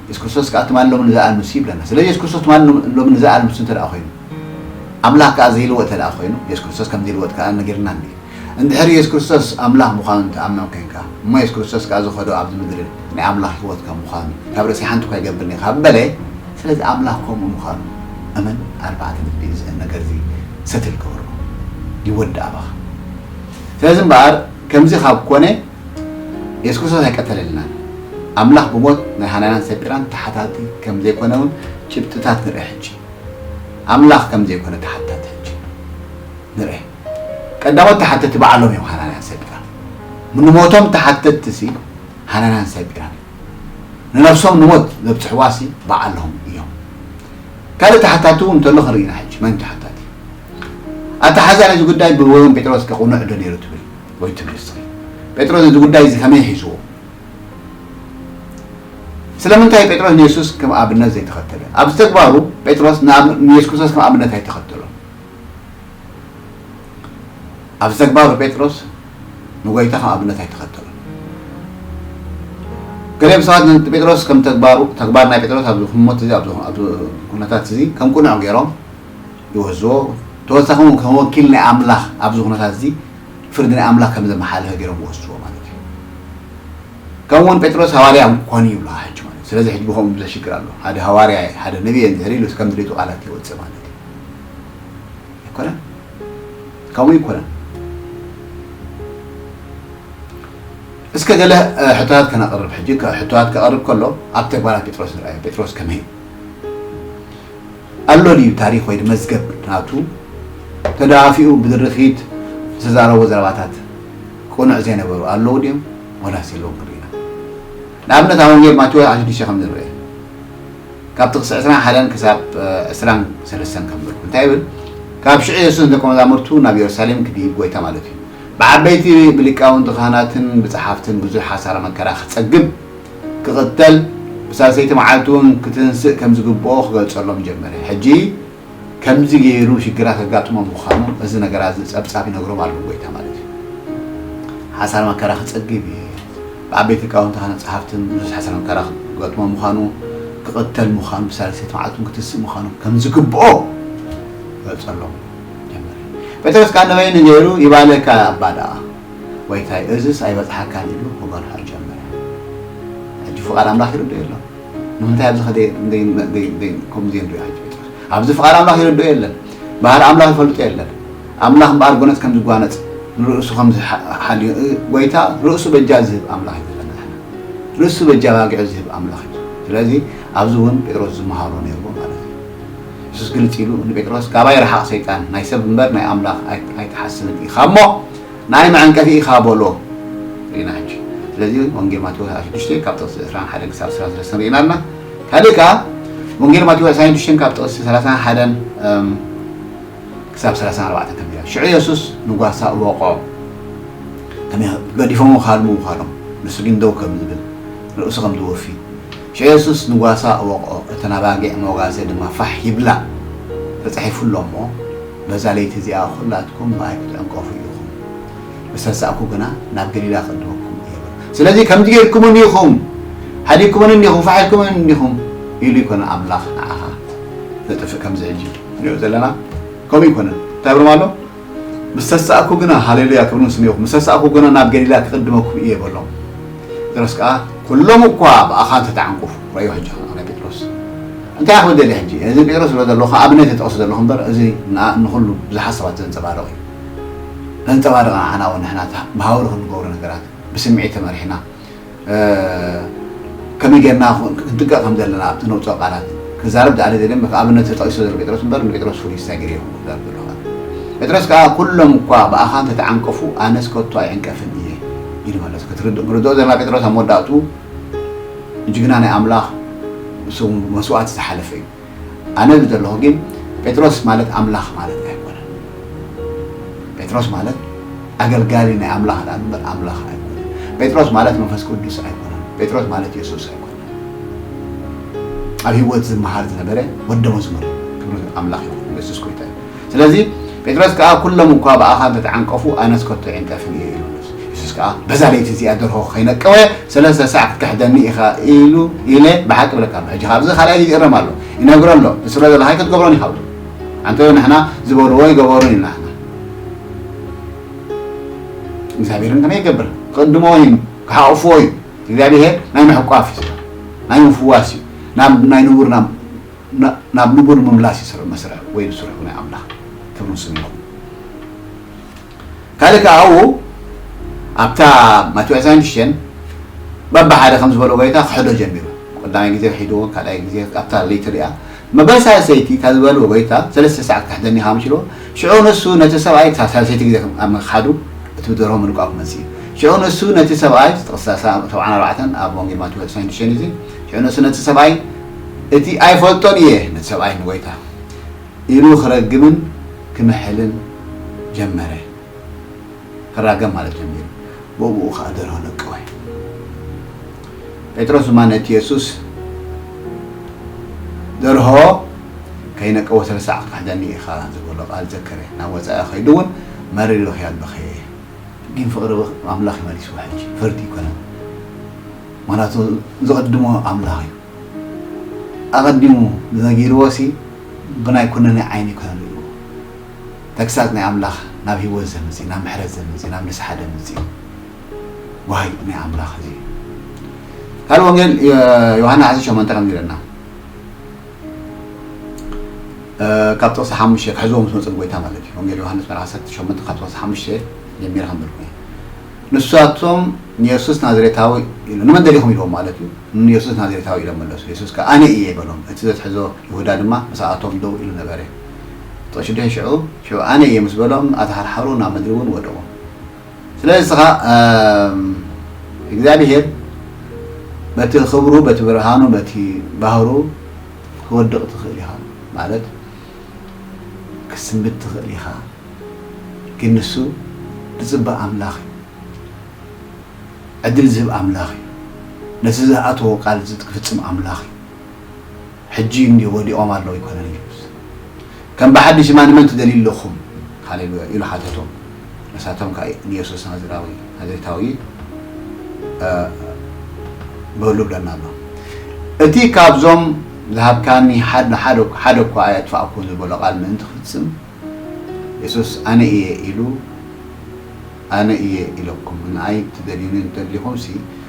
የሱስ ክርስቶስ ከኣ ትማሊ ሎምን ንዘኣልምስ ይብለና። ስለዚ የሱስ ክርስቶስ ትማሊ ሎምን ንዘኣልምስ እንተ ደኣ ኮይኑ፣ ኣምላኽ ከኣ ዘይልወጥ እንተ ደኣ ኮይኑ፣ የሱስ ክርስቶስ ከም ዘይልወጥ ከኣ ነጊርና እንድዩ። እንድሕር የሱስ ክርስቶስ ኣምላኽ ምዃኑ ትኣምን ኮይንካ፣ እሞ የሱስ ክርስቶስ ከኣ ዝኸዶ ኣብዚ ምድሪ ናይ ኣምላኽ ህይወት ከም ምዃኑ፣ ካብ ርእሲ ሓንቲ እኳ ኣይገብርን እየ ካብ በለ፣ ስለዚ ኣምላኽ ከምኡ ምዃኑ እመን፣ ኣርባዕተ ነጥቢ እዚ ነገር እዚ ሰትል ገበሮ። ይወድእ ኣባኻ። ስለዚ እምበኣር ከምዚ ካብ ኮነ የሱስ ክርስቶስ ኣይቀተለልናን። ኣምላኽ ብሞት ናይ ሃናንያን ሰጲራን ተሓታቲ ከም ዘይኮነ እውን ጭብጥታት ንርኢ። ሕጂ ኣምላኽ ከም ዘይኮነ ተሓታቲ ሕጂ ንርኢ። ቀዳሞት ተሓተቲ ባዕሎም እዮም፣ ሃናንያን ሰጲራን። ንሞቶም ተሓተትቲ ሲ ሃናንያን ሰጲራን እዮም። ንነፍሶም ንሞት ዘብፅሕዋ ሲ ባዕሎም እዮም። ካልእ ተሓታቲ እውን እንተሎ ክንርኢ ኢና። ሕጂ መን ተሓታቲ? ኣተሓዛ ነዚ ጉዳይ ብወገን ጴጥሮስ ከ ቅኑዕ ዶ ነይሩ ትብል ወይ ትብል እስኺ? ጴጥሮስ ነዚ ጉዳይ እዚ ከመይ ሒዝዎ? ስለምንታይ ጴጥሮስ ንየሱስ ከም ኣብነት ዘይተኸተለ? ኣብዚ ተግባሩ ጴጥሮስ ንኣብ-፣ ንየሱስ ክርስቶስ ከም ኣብነት ኣይተኸተሎን። ኣብዚ ተግባሩ ጴጥሮስ ንጎይታ ከም ኣብነት ኣይተኸተሎን። ገሊኦም ሰባት ንጴጥሮስ ከም ተግባሩ፣ ተግባር ናይ ጴጥሮስ ኣብዚ ህሞት እዚ፣ ኣብዚ፣ ኣብዚ ኩነታት እዚ ከም ቅኑዕ ገይሮም ይወስድዎ። ተወሳኺ እውን ከም ወኪል ናይ ኣምላኽ ኣብዚ ኩነታት እዚ ፍርዲ ናይ ኣምላኽ ከም ዘመሓለፈ ገይሮም ይወስድዎ ማለት እዩ። ከምኡ እውን ጴጥሮስ ሃዋርያ ምኳኑ ይብሉ ሕጂ ማለት እዩ። ስለዚ ሕጂ ብኸምኡ ዘሽግር ኣሎ። ሓደ ሃዋርያ፣ ሓደ ነቢይ እንድሕር ኢሉ ከም ድሌቱ ቃላት ይወፅእ ማለት እዩ። ኣይኮነን? ከምኡ ይኮነን። እስከ ገለ፣ እ፣ ሕቶታት ከነቕርብ። ሕጂ ከ-፣ ሕቶታት ከቐርብ ከሎ ኣብ ተግባራት ጴጥሮስ ንርኣዮ። ጴጥሮስ ከመይ ኣሎ ድዩ ታሪኽ ወይ መዝገብ ናቱ ተደፋፊኡ ብድርኺት ዝተዛረቦ ዘረባታት ቅኑዕ ዘይነበሩ ኣለዉ ድዮም ወላስ የለውን ክንርኢ ኢና። ንኣብነት ኣብ ወንጌል ማቴዎስ ዓሰርተ ሽዱሽተ ከም ዝንርአ ካብ ጥቕሲ ዕስራን ሓደን ክሳብ፣ እ፣ ዕስራን ሰለስተን ከም ንርኩ እንታይ ይብል? ካብ ሽዑ የሱስ ንደቀ መዛሙርቱ ናብ የሩሳሌም ክድይብ ጎይታ ማለት እዩ። ብዓበይቲ ብሊቃውንቲ ካህናትን ብጸሓፍትን ብዙሕ ሓሳረ መከራ ክጸግብ፣ ክቕተል፣ ብሳልሰይቲ መዓልቲ እውን ክትንስእ ከም ዝግብኦ ክገልጸሎም ጀመረ። ሕጂ ከምዚ ገይሩ ሽግራት ከጋጥሞ ምዃኑ እዚ ነገራት እዚ ጸብጻብ ይነግሮም ኣሎ ጎይታ ማለት እዩ። ሓሳረ መከራ ክጸግብ እየ። ብዓበይቲ ሊቃውንቲ ካህናትን ጸሓፍትን ብዙሕ ሓሳረ መከራ ክገጥሞ ምዃኑ፣ ክቕተል ምዃኑ፣ ብሳልሰይቲ መዓልቲ እውን ክትንስእ ምዃኑ ከም ዝግብኦ ክገልጸሎም ጀመረ። ጴጥሮስ ከኣ ንበይኑ ገይሩ ይባለካ እባ ደኣ ጎይታይ፣ እዝስ ኣይበጽሓካን ኢሉ ክበርሖ ጀመረ። ሕጂ ፍቓድ ኣምላኽ ይርድኦ የሎን። ንምንታይ ኣብዚ ከደ-፣ እንደ-፣ እንደ-፣ እንደ-፣ ከምኡ ዘይንሪኦ ሕጂ ጴጥሮስ? ኣብዚ ፍቓድ ኣምላኽ ይርድኦ የለን። ባህሪ ኣምላኽ ይፈልጦ የለን። ኣምላኽ እምበኣር ጎነጽ ከም ዝጓነጽ ንርእሱ ከም ዝሓ-፣ ሓልዮ፣ እ፣ ጎይታ ርእሱ በጃ ዝህብ ኣምላኽ እዩ ዘለና ንሕና። ርእሱ በጃ ኣባጊዑ ዝህብ ኣምላኽ እዩ። ስለዚ ኣብዚ እውን ጴጥሮስ ዝመሃሮ ነይርዎ ማለት እዩ። የሱስ ግልጽ ኢሉ ንጴጥሮስ፣ "ካባይ ርሓቕ ሰይጣን፣ ናይ ሰብ እምበር ናይ ኣምላኽ ኣይ-፣ ኣይትሓስብን ኢኻ እሞ ንኣይ መዐንቀፊ ኢኻ" በሎ። ርኢና ሕጂ። ስለዚ ወንጌል ማቴዎስ ዓሰርተ ሽዱሽተ ካብ ጥቕሲ ዕስራን ሓደን ክሳብ ዕስራን ሰለስተን ርኢና ኣለና። ካልእ ከኣ ወንጌል ማቴዎስ ዓሰርተ ሽዱሽተ ካብ ጥቕሲ ሰላሳን ሓደን፣ እም፣ ክሳብ ሰላሳን ኣርባዕተን ከም ኢላ። ሽዑ የሱስ ንጓሳ እወቖ፣ ከም ገዲፎም ክሃድሙ ምዃኖም፣ ንሱ ግን ደው ከም ዝብል፣ ርእሱ ከም ዝወፊ። ሽዑ የሱስ ንጓሳ እወቕኦ፣ እተን ኣባጊዕ መጓሰ ድማ ፋሕ ይብላ። ተጻሒፉ ኣሎ እሞ፣ በዛ ለይቲ እዚኣ ኹላትኩም ብኣይ ክትዕንቀፉ ኢኹም። ምስ ተንሳእኩ ግና ናብ ገሊላ ክእድመኩም እየ በሎ። ስለዚ ከምዚ ጌርኩምኒ ኢኹም፣ ሓዲግኩምኒ እንዲኹም፣ ፋሕ ኢልኩምኒ እንዲኹም ኢሉ ይኮነ ኣምላኽ ንዓኻ ዘጥፍእ። ከምዚ ሕጂ ንሪኦ ዘለና ከምኡ ይኮነን። እንታይ ብሎም ኣሎ? ምስ ተሳእኩ ግና፣ ሃሌሉያ፣ ክብሪ ንስሙ ይኹን። ምስ ተሳእኩ ግና ናብ ገሊላ ክቕድመኩም እየ በሎም። ጴጥሮስ ከኣ፣ ኩሎም እኳ ብኣኻ እንተተዓንቀፉ፣ ረእዮ ሕጂ ከኣ ናይ ጴጥሮስ። እንታይ ክብል ደልየ ሕጂ? እዚ ጴጥሮስ ዝብሎ ዘለኹ ኣብነት ይጠቕሶ ዘለኹ እምበር፣ እዚ ንኣ-፣ ንኹሉ ብዙሓት ሰባት ዘንጸባርቕ እዩ። ዘንጸባርቕ ንዓና እውን ንሕና ታ-፣ ብሃውሪ ክንገብሮ ነገራት፣ ብስምዒት ተመሪሕና፣ እ፣ ከመይ ጌርና ኹ-፣ ክንጥቀቕ ከም ዘለና ኣብቲ ነውጽኦ ቃላት ክዛረብ ዝኣለ ዘለ እምበር፣ ኣብነት ተጠቒሱ ዘሎ ጴጥሮስ እምበር፣ ንጴጥሮስ ፍሉይ ስታይ ገይረ ይኹን ክዛረብ ዘለኹ። ጴጥሮስ ከኣ፣ "ኩሎም እኳ ብኣኻ እንተተዓንቀፉ፣ ኣነስ ከቶ ኣይዕንቀፍን እየ" ኢሉ መለሰ። ክትርድእ፣ ክንርድኦ ዘለና ጴጥሮስ ኣብ መወዳእትኡ ጅግና ናይ ኣምላኽ፣ እሱ መስዋእቲ ዝሓለፈ እዩ። ኣነ ዝደለኹ ግን ጴጥሮስ ማለት ኣምላኽ ማለት ኣይኮነን። ጴጥሮስ ማለት ኣገልጋሊ ናይ ኣምላኽ ደኣ እምበር ኣምላኽ ኣይኮነን። ጴጥሮስ ማለት መንፈስ ቅዱስ ኣይኮነን። ጴጥሮስ ማለት የሱስ ኣይኮነን። ኣብ ህይወት ዝመሃር ዝነበረ ወደ መዝሙር ክብሪ ኣምላኽ ይኹን፣ የሱስ ጎይታ እዩ። ስለዚ ጴጥሮስ ከኣ፣ "ኩሎም እኳ ብኣኻ እንተተዓንቀፉ፣ ኣነስ ከቶ ኣይዕንቀፍን እየ" ኢሉ መለሱ። የሱስ ከኣ፣ "በዛ ለይቲ እዚኣ ደርሆ ከይነቀወ ሰለስተ ሳዕ ክትክሕደኒ ኢኻ" ኢሉ፣ ኢለ ብሓቂ እብለካ ኣለኹ። ሕጂ ካብ እዚ ካልኣይ ይእረም ኣሎ፣ ይነግሮ ኣሎ። ንስለ ዘለኻ ኣይክትገብሮን ኢኻ ብሎ። ኣንተ ንሕና ዝበልዎ ይገበሩን ኢና ንሕና። እግዚኣብሔር ግን ከመይ ይገብር? ክቕድሞ እዩ፣ ክሓቑፍዎ እዩ። እግዚኣብሔር ናይ ምሕቋፍ እዩ፣ ናይ ምፍዋስ እዩ፣ ናብ ናይ ንቡር፣ ናብ፣ ና-፣ ናብ ንቡር ምምላስ እዩ ስር-፣ መስርሕ ወይ ስርሑ ናይ ኣምላኽ። ክብሪ ስሙ ይኹን። ካልእ ከኣ ኣብኡ ኣብታ ማቴዎስ ዓሰርተ ሽዱሽተ በብሓደ ከም ዝበሎ ጎይታ ክሕዶ ጀሚሩ። ቀዳማይ ግዜ ሒድዎ፣ ካልኣይ ግዜ ኣብታ ለይቲ ሪኣ፣ መበል ሳልሰይቲ እታ ዝበሎ ጎይታ፣ ሰለስተ ሰዓት ክሕደኒ ኢኻ ምስ ኢልዎ፣ ሽዑ ንሱ ነቲ ሰብኣይ፣ እታ ሳልሰይቲ ግዜ ኣብ ምኽሓዱ፣ እቲ ብደርሆ ምንቋፍ መጽእ እዩ። ሽዑ ንሱ ነቲ ሰብኣይ፣ ጥቕሲ ሰብዓን ኣርባዕተን ኣብ ወንጌል ማቴዎስ ዕስራን ሽዱሽተን እዩ። ሽዑ ንሱ ነቲ ሰብኣይ፣ "እቲ ኣይፈልጦን እየ" ነቲ ሰብኣይ ንጎይታ ኢሉ ክረግምን ክምሕልን ጀመረ። ክራገም ማለት ጀሚሩ። ብኡ ብኡ ኸኣ ደርሆ ነቀወ። ጴጥሮስ ድማ ነቲ የሱስ ደርሆ ከይነቀወ ሰለስተ ሰዓት ክሕደኒ ኢኻ ዝበሎ ቃል ዘከረ። ናብ ወጻኢ ከይዱ እውን መሪር ብኽያት በኸየ። ግን ፍቕሪ ኣምላኽ ይመሊስዎ ሕጂ። ፍርዲ ኣይኮነን። ምኽንያቱ ዝቕድሞ ኣምላኽ እዩ። ኣቐዲሙ ነጊርዎ ሲ ብናይ ኩነኔ ዓይኒ ኣይኮነን ርእይዎ። ተግሳጽ ናይ ኣምላኽ ናብ ህይወት ዘምጽእ፣ ናብ ምሕረት ዘምጽእ፣ ናብ ንስሓ ዘምጽእ እዩ። ዋይ ናይ ኣምላኽ እዚ። ካልእ ወንጌል ዮ-፣ ዮሃንስ ዓሰርተ ሸሞንተ ከምዚ ኢለና። እ፣ ካብ ጥቕሲ ሓሙሽተ ክሕዝዎ ምስ መጹ ንጎይታ ማለት እዩ። ወንጌል ዮሃንስ ምዕራፍ ዓሰርተ ሸሞንተ ካብ ጥቕሲ ሓሙሽተ ጀሚረ ከንብብ እየ። ንሳቶም ንየሱስ ናዝሬታዊ ኢሉ፣ "ንመን ደሊኹም?" ኢልዎም ማለት እዩ። "ንየሱስ ናዝሬታዊ" ኢሎም መለሱ። የሱስ ከኣ "ኣነ እየ" በሎም። እቲ ዘትሕዞ ይሁዳ ድማ ምስኣቶም ደው ኢሉ ነበረ። ጥቕሲ ሽዱሽተ ሽዑ፣ ሽዑ "ኣነ እየ" ምስ በሎም፣ ኣተሓርሓሩ፣ ናብ ምድሪ እውን ወደቑ። ስለዚ እስኻ፣ እም፣ እግዚኣብሄር በቲ ክብሩ፣ በቲ ብርሃኑ፣ በቲ ባህሩ ክወድቕ ትኽእል ኢኻ፣ ማለት ክስንብድ ትኽእል ኢኻ። ግን ንሱ ዝጽበ ኣምላኽ እዩ። ዕድል ዝህብ ኣምላኽ እዩ። ነቲ ዝኣተዎ ቃል ዝፍጽም ኣምላኽ እዩ። ሕጂ እንድዩ ወዲቖም ኣለዉ ኣይኮነን ኢየሱስ። ከም ብሓድሽ ድማ ንመን ትደልዩ ኣለኹም? ሃሌሉያ ኢሉ ሓተቶም። ንሳቶም ከኣ ንየሱስ ናዝራዊ፣ ናዝሬታዊ፣ እ፣ በሉ ብለና ኣሎ። እቲ ካብዞም ዝሃብካኒ ሓደ፣ ሓደ፣ ሓደ እኳ ኣየጥፋእኩን ዝበሎ ቃል ምእንቲ ክፍጽም፣ የሱስ ኣነ እየ ኢሉ፣ ኣነ እየ ኢለኩም፣ ንኣይ ትደልዩኒ እንተሊኹምሲ፣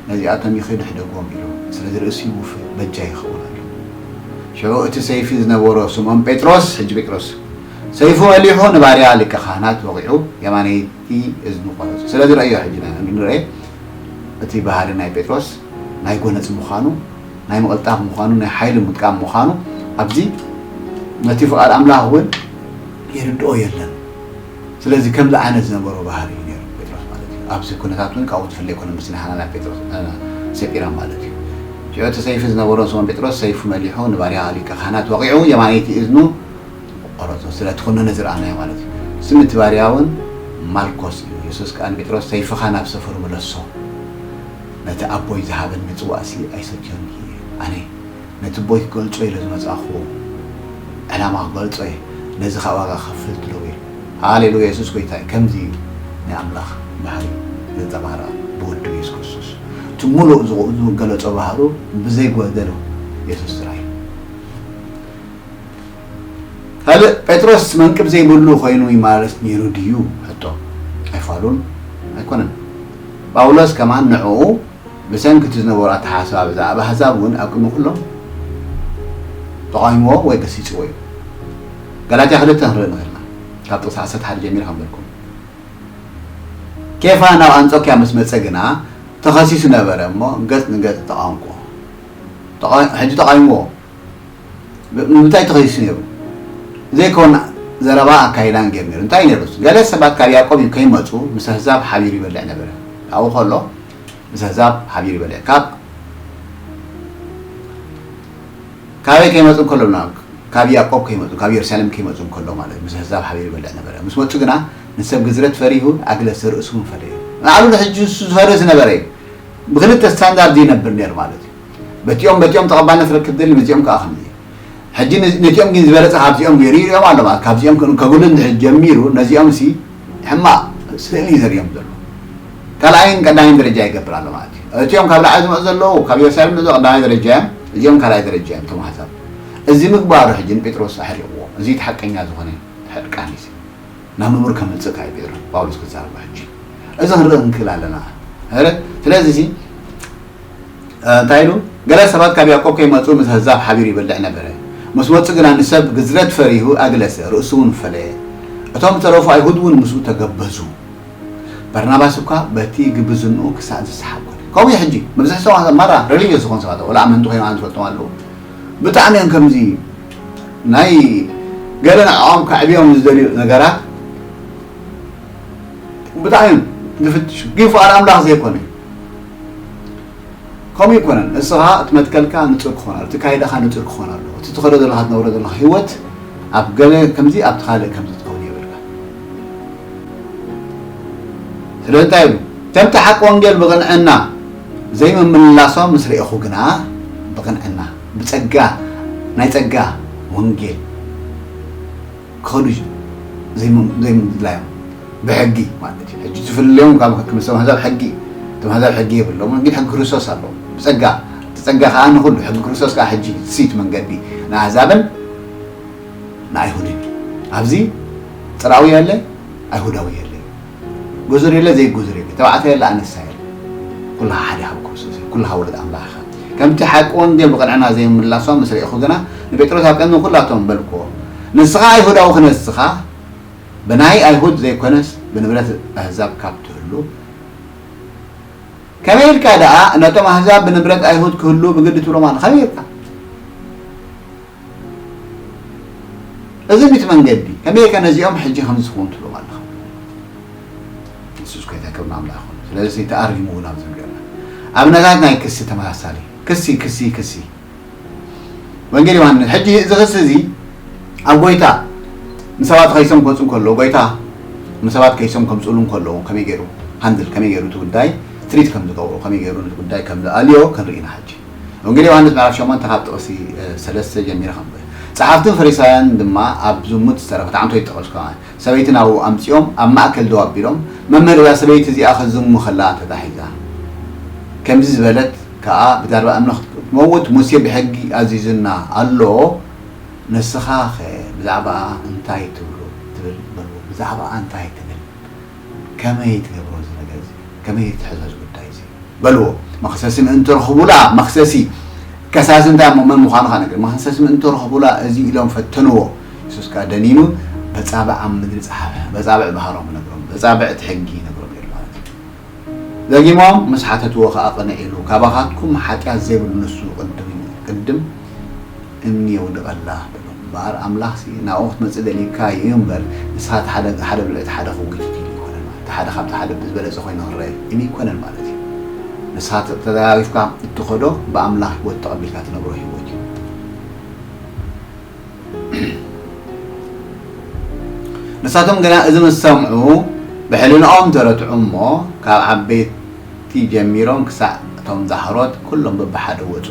ነዚኣቶም ይኺድ ሕደጎም ኢሉ፣ ስለዚ ርእሲ ይውፍእ፣ በጃ ይኸውን ኣሎ። ሽዑ እቲ ሰይፊ ዝነበሮ ስምዖን ጴጥሮስ፣ ሕጂ ጴጥሮስ፣ ሰይፉ መሊሑ ንባርያ ሊቀ ካህናት ወቒዑ፣ የማነይቲ እዝኑ ቈረጹ። ስለዚ ረእዮ፣ ሕጂ ንርኤ እቲ ባህሪ ናይ ጴጥሮስ፣ ናይ ጎነጽ ምዃኑ፣ ናይ ምቕልጣፍ ምዃኑ፣ ናይ ሓይሊ ምጥቃም ምዃኑ፣ ኣብዚ ነቲ ፍቓድ ኣምላኽ እውን የርድኦ የለን። ስለዚ ከምዚ ዓይነት ዝነበሮ ባህሪ እዩ ነይሩ ጴጥሮስ ማለት እዩ። ኣብዚ ኩነታት እውን ካብኡ ዝፍለ ኣይኮነን፣ ምስቲ ናይ ሃናና ጴጥሮስ፣ እ፣ ሰጲራ ማለት እዩ። ሽዑ እቲ ሰይፊ ዝነበሮ ስምዖን ጴጥሮስ ሰይፉ መሊሑ ንባርያ ሊቀ ካህናት ወቒዑ የማነይቲ እዝኑ ቈረጾ። ስለቲ ኩነነ ዝረኣናዮ ማለት እዩ። ስም እቲ ባርያ እውን ማልኮስ እዩ። የሱስ ከኣ ንጴጥሮስ፣ "ሰይፍኻ ናብ ሰፈሩ ምለሶ። ነቲ ኣቦይ ዝሃበኒ ጽዋእሲ ኣይሰትዮን እየ። ኣነ ነቲ ኣቦይ ክገልጾ ኢለ ዝመጻእኩዎ ዕላማ ክገልጾ እየ። ነዚ ኸኣ ዋጋ ክኸፍል ትደው" ኢሉ። ሃሌሉያ፣ የሱስ ጎይታ እዩ። ከምዚ እዩ ናይ ኣምላኽ ባህሪ ዘንጸባርቕ ብወዱ የሱስ ክርስቶስ። እቲ ሙሉእ ዝገለጾ ባህሩ ብዘይጎደሎ የሱስ ጥራይ እዩ። ካልእ፣ ጴጥሮስ መንቅብ ዘይብሉ ኮይኑ ይማለስ ነይሩ ድዩ? ሕቶ። ኣይፋሉን ኣይኮነን። ጳውሎስ ከማን ንዕኡ ብሰንኪ እቲ ዝነበሮ ኣተሓሳስባ ብዛዕባ ኣህዛብ እውን ኣብ ቅድሚ ኩሎም ተቓዊምዎ ወይ ገሲጽዎ እዩ። ጋላትያ ክልተ ክንርኢ ንኽእል ኢና። ካብ ጥቕሲ ዓሰርተ ሓደ ጀሚረ ከንብበልኩም። ኬፋ ናብ ኣንጾክያ ምስ መጸ ግና ተኸሲሱ ነበረ እሞ ገጽ ንገጽ ተቓወምክዎ። ተቓ-፣ ሕጂ ተቓዊምዎ። ብ-፣ ንምንታይ ተኸሲሱ ነይሩ? ዘይኮን ዘረባ ኣካይዳን ገይሩ ነይሩ። እንታይ ነይሩ? ገለ ሰባት ካብ ያዕቆብ ከይመጹ ምስ ኣህዛብ ሓቢሩ ይበልዕ ነበረ። ኣብኡ ከሎ ምስ ኣህዛብ ሓቢሩ ይበልዕ። ካብ፣ ካበይ ከይመጹ እንከሎ፣ ካብ ያዕቆብ ከይመጹ፣ ካብ የሩሳሌም ከይመጹ እንከሎ ማለት ምስ ኣህዛብ ሓቢሩ ይበልዕ ነበረ። ምስ መጹ ግና ንሰብ ግዝረት ፈሪሁ ኣግለሰ፣ ርእሱ እውን ፈለየ። ንዓሉ ሕጂ ንሱ ዝፈርህ ዝነበረ እዩ። ብክልተ ስታንዳርድ ይነብር ነይሩ ማለት እዩ። በቲኦም፣ በቲኦም ተቐባልነት ረክብ ደሊ፣ በዚኦም ከኣ ከምዚ። ሕጂ ነ-፣ ነቲኦም ግን ዝበለጸ ካብዚኦም ገይሩ ይርእዮም ኣሎ ማለት። ካብዚኦም ከ-፣ ከጉልህ እንድሕር ጀሚሩ፣ ነዚኦም ሲ ሕማቕ ስእሊ እዩ ዘርእዮም ዘሎ። ካልኣይን ቀዳማይን ደረጃ ይገብር ኣሎ ማለት እዩ። እቲኦም ካብ ላዕሊ ዝመጹ ዘለዉ፣ ካብ የሩሳሌም ዝመጹ ቀዳማይ ደረጃ እዮም፣ እዚኦም ካልኣይ ደረጃ እዮም፣ እቶም ኣሕዛብ። እዚ ምግባሩ ሕጂ ንጴጥሮስ ኣሕሪቕዎ። እዚ እቲ ሓቀኛ ዝኾነ ሕርቃን እዩ። ናብ ንቡር ከምጽእ ከኣ እዩ ጴጥሮስ፣ ጳውሎስ ክዛረቦ ሕጂ። እዚ ክንርኢ ክንክእል ኣለና። ኧረ፣ ስለዚ እዚ፣ እ፣ እንታይ ኢሉ? ገለ ሰባት ካብ ያዕቆብ ከይመጹ ምስ ኣህዛብ ሓቢሩ ይበልዕ ነበረ። ምስ መጹ ግና ንሰብ ግዝረት ፈሪሁ ኣግለሰ፣ ርእሱ እውን ፈለየ። እቶም ዝተረፉ ኣይሁድ እውን ምስኡ ተገበዙ። በርናባስ እኳ በቲ ግብዝንኡ ክሳዕ ዝሰሓብ ኮነ። ከምኡ እዩ ሕጂ። መብዝሒ ሰባት ማራ ሪሊጅስ ዝኾኑ ሰባት፣ ወላ ኣመንቲ ኮይኖም ኣነ ዝፈልጦም ኣለዉ። ብጣዕሚ እዮም ከምዚ ናይ ገለ ንዕኦም ከዕብዮም ዝደልዩ ነገራት ብጣዕሚ እዮም ዝፍትሹ። ግን ፍቓድ ኣምላኽ ዘይኮነ እዩ። ከምኡ ይኮነን። እስኻ እቲ መትከልካ ንጹር ክኾን ኣሎ፣ እቲ ካይዳኻ ንጹር ክኾን ኣሎ። እቲ ትኸዶ ዘለኻ፣ ትነብሮ ዘለኻ ህይወት ኣብ ገለ ከምዚ፣ ኣብቲ ካልእ ከምዚ ትኸውን የብልካ። ስለዚ እንታይ ይብሉ? ከምቲ ሓቂ ወንጌል ብቕንዕና ዘይምምላሶም ምስ ርኤኹ ግና፣ ብቕንዕና፣ ብጸጋ፣ ናይ ጸጋ ወንጌል ክኸዱ ዘይም-፣ ዘይምድላዮም ብሕጊ ማለት እዩ። ሕጂ ዝፍለዮም ካብ ክምሰም ኣህዛብ ሕጊ፣ እቶም ኣህዛብ ሕጊ የብሎም፣ ግን ሕጊ ክርስቶስ ኣለዎም። ብጸጋ፣ እቲ ጸጋ ከኣ ንኹሉ፣ ሕጊ ክርስቶስ ከኣ ሕጂ እቲ መንገዲ ንኣህዛብን ንኣይሁድን እዩ። ኣብዚ ጽርኣዊ የለ፣ ኣይሁዳዊ የለ፣ ጉዙር የለ፣ ዘይጉዙር የለ፣ ተባዕታይ የለ፣ ኣነሳ የለ፣ ኩልኻ ሓደ ካብ ክርስቶስ እዩ፣ ኩልኻ ወለድ ኣምላኽ ኢኻ። ከምቲ ሓቂ ወንጌል ብቕንዕና ዘይምላሶም ምስ ርኤኹ ግና ንጴጥሮስ ኣብ ቅድሚ ኩላቶም በልክዎ፣ ንስኻ ኣይሁዳዊ ክነስኻ ብናይ ኣይሁድ ዘይኮነስ ብንብረት ኣህዛብ ካብ ትህሉ፣ ከመይ ኢልካ ደኣ ነቶም ኣህዛብ ብንብረት ኣይሁድ ክህሉ ብግዲ ትብሎም ኣለ? ከመይ ኢልካ? እዚ ሚት መንገዲ፣ ከመይ ኢልካ ነዚኦም ሕጂ ከምዚ ትኸውን ትብሎም ኣለኻ? የሱስ ጎይታ ክብሪ ንኣምላኽ ይኹን። ስለዚ ተኣሪሙ እውን ኣብዚ ንሪኦ ኣለና። ኣብነታት ናይ ክሲ ተመሳሳሊ። ክሲ፣ ክሲ፣ ክሲ። ወንጌል ዮሃንስ፣ ሕጂ እዚ ክሲ እዚ ኣብ ጎይታ ንሰባት ከይሶም ክወፁ እንከለዉ፣ ጎይታ ንሰባት ከይሶም ከምፅእሉ እንከለዉ ከመይ ገይሩ ሃንድል፣ ከመይ ገይሩ እቲ ጉዳይ ትሪት ከም ዝገብሩ፣ ከመይ ገይሩ ነቲ ጉዳይ ከም ዝኣልዮ ክንርኢ ኢና። ሕጂ ወንጌል ዮሃንስ ምዕራፍ ሸሞንተ ካብ ጥቕሲ፣ እ፣ ሰለስተ ጀሚረ ከንብብ። ጸሓፍትን ፈሪሳውያን ድማ ኣብ ዝሙት ዝተረፈት ዓንቶ ይጠቐሱ ከማን ሰበይቲ ናብኡ ኣምጺኦም ኣብ ማእከል ደው ኣቢሎም፣ "መምህር፣ እዛ ሰበይቲ እዚኣ ክትዝሙ ከላ ተታሒዛ፣ ከምዚ ዝበለት ከኣ ብዛዕባ ኣምላኽ ክትመውት ሙሴ ብሕጊ ኣዚዙና ኣሎ፣ ንስኻኸ ብዛዕባኣ እንታይ ትብሉ?" ትብል በልዎ። ብዛዕባኣ እንታይ ትብል? ከመይ ትገብሮ እዚ ነገር እዚ? ከመይ ትሕዞ እዚ ጉዳይ እዚ? በልዎ። መኽሰሲ ምእንቲ ረኽቡላ፣ መኽሰሲ፣ ከሳሲ እንታይ እሞ መን ምዃኑ ከነግር። መኽሰሲ ምእንቲ ረኽቡላ እዚ ኢሎም ፈተንዎ። የሱስ ከኣ ደኒኑ በጻብዕ ኣብ ምድሪ ጸሓፈ። በጻብዕ ባህሮም ይነግሮም። በጻብዕ እቲ ሕጊ ይነግሮም ነይሩ ማለት እዩ። ደጊሞም ምስ ሓተትዎ ከኣ ቅንዕ ኢሉ፣ "ካባኻትኩም ሓጢኣት ዘይብሉ ንሱ ቅድም፣ ቅድም እምኒ የውድቐላ" በሎም። እምበኣር ኣምላኽሲ ናብኡ ክትመጽእ ደሊካ እዩ እምበር፣ ንስኻ እቲ ሓደ፣ ሓደ ብልዕቲ ሓደ ክውግድ ኢሉ ኣይኮነን ማለት፣ እቲ ሓደ ካብቲ ሓደ ዝበለጸ ኮይኑ ክረአ ኢሉ ኣይኮነን ማለት እዩ። ንስኻ ተ-፣ ተደጋጊፍካ እትኸዶ ብኣምላኽ ህይወት ተቐቢልካ ትነብሮ ህይወት እዩ። ንሳቶም ግና እዚ ምስ ሰምዑ ብሕልናኦም ተረትዑ እሞ ካብ ዓበይቲ ጀሚሮም ክሳዕ እቶም ዛሕሮት ኩሎም በብሓደ ወጹ።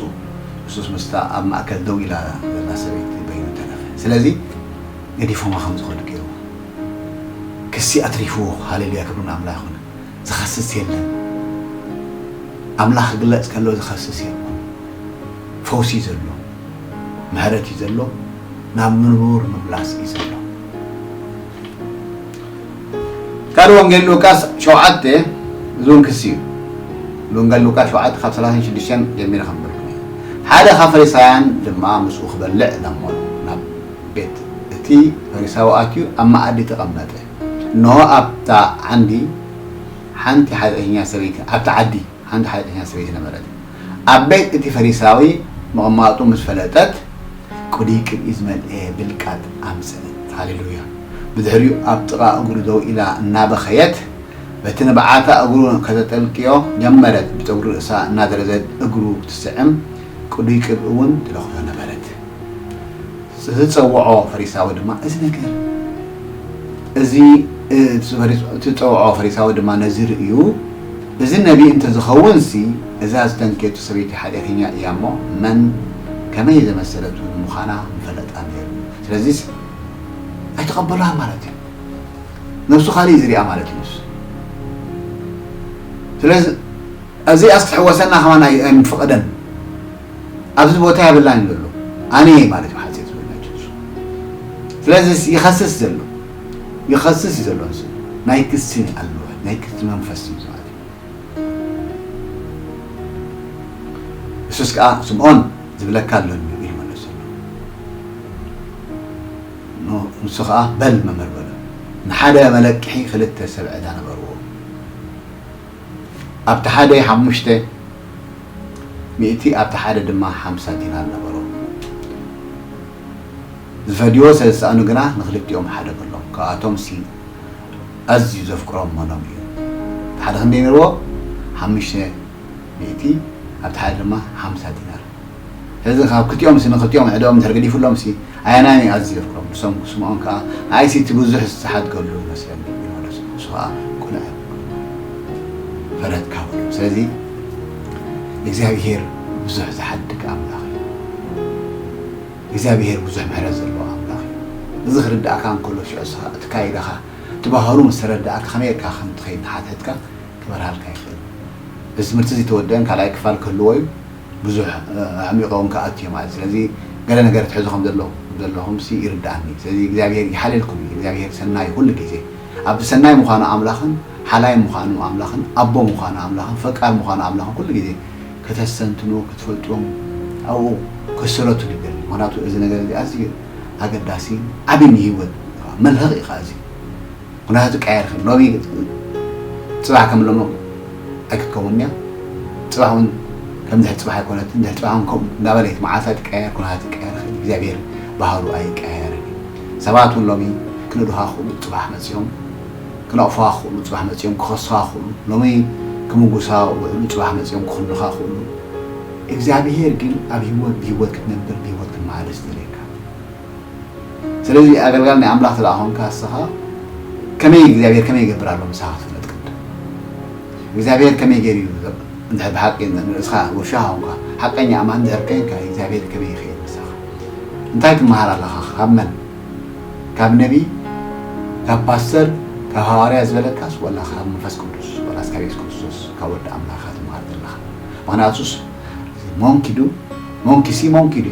የሱስ ምስታ ኣብ ማእከል ደው ኢላ ዘላ ሰበይቲ በይኑ ተረፈ። ስለዚ ገዲፎማ ከም ዝኸዱ ገይርዎ። ክሲ ኣትሪፍዎ። ሃሌሉያ፣ ክብሪ ንኣምላኽ ይኹን። ዝኸስስ የለን። ኣምላኽ ክግለጽ ከሎ ዝኸስስ የለን። ፈውሲ ዘሎ፣ ምሕረት እዩ ዘሎ፣ ናብ ንቡር ምምላስ እዩ ዘሎ። ካልእ ወንጌል ሉቃስ ሸውዓተ፣ እዚ እውን ክሲ እዩ። ወንጌል ሉቃስ ሸውዓተ ካብ ሰላሳን ሽዱሽተን ጀሚረ ከንብበልኩም እየ። ሓደ ካብ ፈሪሳውያን ድማ ምስኡ ክበልዕ ለመኖ። ናብ ቤት እቲ ፈሪሳዊ ኣትዩ ኣብ መኣዲ ተቐመጠ። እንሆ ኣብታ ዓንዲ ሓንቲ ሓጢኣተኛ ሰበይቲ፣ ኣብታ ዓዲ ሓንቲ ሓጢኣተኛ ሰበይቲ ነበረት። ኣብ ቤት እቲ ፈሪሳዊ ምቕማጡ ምስ ፈለጠት፣ ቅዱይ ቅብኢ ዝመልአ ብልቃጥ ኣምጸአት። ሃሌሉያ! ብድሕሪኡ ኣብ ጥቓ እግሩ ደው ኢላ እናበኸየት፣ በቲ ንብዓታ እግሩ ከተጠልቅዮ ጀመረት። ብጸጉሪ ርእሳ እናደረዘት እግሩ ክትስዕም፣ ቅዱይ ቅብኢ እውን ትለኽዮ ነበረት። ዝጸውዖ ፈሪሳዊ ድማ፣ እዚ ነገር፣ እዚ፣ እ፣ እቲ ፈሪስ-፣ እቲ ዝጸውዖ ፈሪሳዊ ድማ ነዚ ርእዩ፣ እዚ ነቢይ እንተ ዝኸውንሲ፣ እዛ ዝተንክየቱ ሰበይቲ ሓጢኣተኛ እያ እሞ፣ መን ከመይ ዘመሰለት እውን ምዃና ምፈለጣ ነይሩ። ስለዚስ ኣይተቐበሎን ማለት እዩ። ነብሱ ካልእ እዩ ዝሪኣ ማለት እዩ ንሱ። ስለዚ እዚኣስ ክትሕወሰና ከማን ኣይ-፣ ኣይምፍቕደን። ኣብዚ ቦታ የብላን እዩ ዘሎ። ኣነ እየ ማለት እዩ ሓፂር ዝበልና ጅንሱ። ስለዚ ይኸስስ ዘሎ። ይኸስስ እዩ ዘሎ ንሱ። ናይ ክሲ ኣሎ። ናይ ክሲ መንፈስ እዩ ማለት እዩ። የሱስ ከኣ፣ "ስምዖን፣ ዝብለካ ኣሎኒ" ኢሉ መለሰሉ። ኖ-፣ ንሱ ከኣ፣ "በል መምህር" በሎ። ንሓደ መለቅሒ ክልተ ሰብ ዕዳ ነበርዎ። ኣብቲ ሓደ ሓሙሽተ ሚእቲ ኣብቲ ሓደ ድማ ሓምሳ ዲናር ነበሮ። ዝፈድይዎ ስለ ዝሰኣኑ ግና ንኽልቲኦም ሓደ በሎም። ካብኣቶም ሲ ኣዝዩ ዘፍቅሮም መኖም እዩ? እቲ ሓደ ክንደይ ነርዎ? ሓሙሽተ ሚእቲ ኣብቲ ሓደ ድማ ሓምሳ ዲናር። ስለዚ ካብ ክልቲኦም ሲ ንኽልቲኦም ዕዳኦም እንድሕር ገዲፉሎም ሲ ኣየናይ ኣዝዩ የፍቅሮም? ንሶም ክስምዖም ከኣ ንኣይ ሲ እቲ ብዙሕ ዝሓድገሉ ይመስለኒ ይበሎ። ንሱ ከኣ ቅኑዕ ፈረድካ በሎ። ስለዚ እግዚኣብሄር ብዙሕ ዝሓድግ ኣምላኽ እዩ። እግዚኣብሄር ብዙሕ ምሕረት ዘለዎ ኣምላኽ እዩ። እዚ ክርድኣካ እንከሎ ሽዑ እስኻ እቲ ካይዳኻ እቲ ባህሩ ምስ ተረድኣካ ከመይ ጌርካ ከም ትኸይድ እናሓትሐትካ ክበርሃልካ ይኽእል። እዚ ትምህርቲ እዚ ተወደአን ካልኣይ ክፋል ክህልዎ እዩ። ብዙሕ ኣዕሚቖ እውን ክኣቱ እዩ ማለት እዩ። ስለዚ ገለ ነገር ትሕዙ ከም ዘለኹም ሲ ይርድኣኒ። ስለዚ እግዚኣብሄር ይሓልየልኩም እዩ። እግዚኣብሄር ሰናይ ኩሉ ግዜ ኣብቲ ሰናይ ምዃኑ ኣምላኽን ሓላይ ምዃኑ ኣምላኽን ኣቦ ምዃኑ ኣምላኽን ፈቃር ምዃኑ ኣምላኽን ኩሉ ግዜ ከተስተንትኑ ክትፈልጥዎም ኣብኡ ክስረቱ ይደሊ። ምክንያቱ እዚ ነገር እዚ ኣዝዩ ኣገዳሲ ዓብዪ ንህይወት መልህቕ እዩ። እዚ ኩነታት ይቀያየር። ከም ሎሚ ጽባሕ ከም ሎሚ ኣይክትከውን እያ። ጽባሕ እውን ከም ድሕሪ ጽባሕ ኣይኮነትን። ድሕሪ ጽባሕ እውን ከምኡ እንዳበለ እቲ መዓልታት ይቀያየር፣ ኩነታት ይቀያየር። እግዚኣብሔር ባህሩ ኣይቀያየርን እዩ። ሰባት እውን ሎሚ ክንእዱኻ ክኽእሉ ጽባሕ መጺኦም ክነቕፉኻ ክኽእሉ፣ ጽባሕ መጺኦም ክኸሱኻ ክኽእሉ፣ ሎሚ ክምጉሳ ውዕሉ ጽባሕ መጺኦም ክኽንኻ ክኽእሉ። እግዚኣብሔር ግን ኣብ ህይወት ብህይወት ክትነብር ብህይወት ክትመሃር ዝደልየካ። ስለዚ ኣገልጋሊ ናይ ኣምላኽ ስለ ኾንካ እስኻ ከመይ እግዚኣብሔር ከመይ ይገብር ኣሎ ምሳኻ ክትፍለጥ ቅድም እግዚኣብሔር ከመይ ገይሩ እዩ እንድሕር ብሓቂ ንርእስኻ ውሻ ኾንካ ሓቀኛ ኣማን እንድሕር ኮይንካ እግዚኣብሔር ከመይ ይኽእል ምሳኻ እንታይ ትመሃር ኣለኻ ካብ መን ካብ ነቢ ካብ ፓስተር ካብ ሃዋርያ ዝበለካስ ወላ ካብ መንፈስ ቅዱስ ወላስ ካብ የሱስ ክርስቶስ ካብ ወዲ ኣምላኽ ትመሃር ዘለኻ ምኽንያቱስ ሞንኪ ዱ ሞንኪ ሲ ሞንኪ ዱ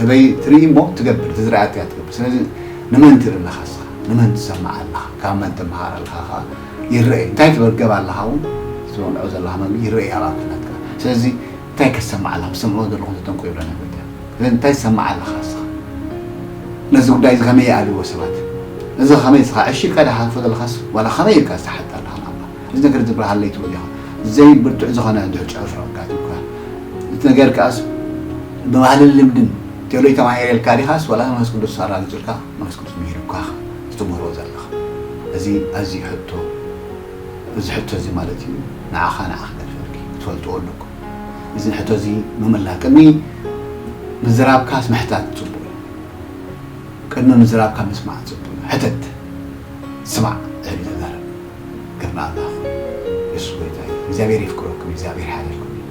ህበይ ትርኢ እሞ ትገብር እቲ ዝረኣያት እያ ትገብር ስለዚ ንመን ትርኢ ኣለኻ እስኻ ንመን ትሰማዕ ኣለኻ ካብ መን ትመሃር ኣለኻ ከዓ ይረአ እንታይ ትበገብ ኣለኻ እውን ትበልዖ ዘለኻ መግቢ ይረአ ኣብ ኣካላትካ ስለዚ እንታይ ከሰማዕ ኣለኻ ዝሰምዖ ዘለኹም ተጠንቆ ይብለና ጎይታ ስለዚ እንታይ ትሰማዕ ኣለኻ እስኻ ነዚ ጉዳይ እዚ ከመይ ይኣልዎ ሰባት እዚ ከመይ እስኻ ዕሺ ኢልካ ዳሓልፎ ዘለኻስ ዋላ ከመይ ኢልካ ዝተሓታ ኣለኻ ንኣምላኽ እዚ ነገር ዝብርሃለይ ትብል ኢኻ ዘይብርቱዕ ዝኾነ ድሕር ጨፍራ ኣጋጢምካ እቲ ነገር ከኣስ ብባህልን ልምድን ቴዎሎጂ ተማሂረ ኢልካ ዲኻስ ዋላ መንፈስ ቅዱስ ኣራግጹልካ መንፈስ ቅዱስ ምሂሩካ ክትምህሮ ዘለኻ እዚ ኣዝዩ ሕቶ እዚ ሕቶ እዚ ማለት እዩ ንዓኻ ንዓኻ ገድፈልኪ ክትፈልጥዎ ኣለኩም እዚ ሕቶ እዚ ምምላስ ቅድሚ ምዝራብካስ ምሕታት ጽቡቅ እዩ ቅድሚ ምዝራብካ ምስማዕ ጽቡቅ እዩ ሕተት ስማዕ ድሕሪ ተዛረብ ክብሪ ኣምላኽ የሱስ ጎይታ እዩ እግዚኣብሔር የፍቅረኩም እግዚኣብሔር ሓልልኩም እዩ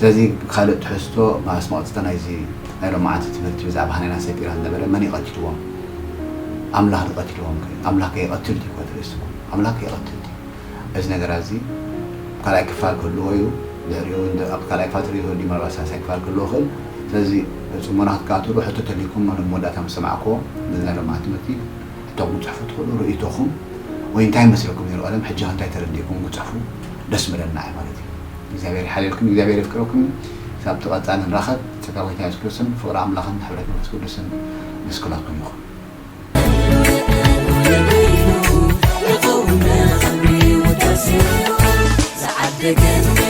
ስለዚ ካልእ ትሕዝቶ ማስማቅፅታ ናይዚ ናይ ሎማዓንቲ ትምህርቲ ብዛዕባ ሃናና ሰጲራ ዝነበረ መን ይቐትልዎም ኣምላኽ ዝቐትልዎም ኣምላኽ ከይቐትል እዩ ትርእስኩም ኣምላኽ ከይቐትል እዩ እዚ ነገር እዚ ካልኣይ ክፋል ክህልዎ እዩ ድሕሪኡ ኣብ ካልኣይ ክፋል ትሪኦ ዲ ምናልባት ሳልሳይ ክፋል ክህልዎ ይኽእል ስለዚ ብፅሞና ክትከታተሉ ሕቶ ተልይኩም መወዳእታ ምስ ሰማዕክዎ ነዚ ናይ ሎማዓንቲ ትምህርቲ ሕቶኹም ክትፅሕፉ ትኽእሉ ርእይቶኹም ወይ እንታይ መስለኩም ነይሩ ቀደም ሕጂ እንታይ ተረዲእኩም ክትፅሕፉ ደስ ምለና እዩ ማለት እዩ እግዚኣብሔር ይሓልልኩም እግዚኣብሔር የፍቅረኩም ክሳብ እቲ ቀፃሊ ንራኸብ ፀጋ ጎይታ የሱስ ክርስቶስን ፍቅሪ ኣምላኽን ሕብረት መንፈስ ቅዱስን ምስ ኩላትኩም ይኹን ዝዓደገን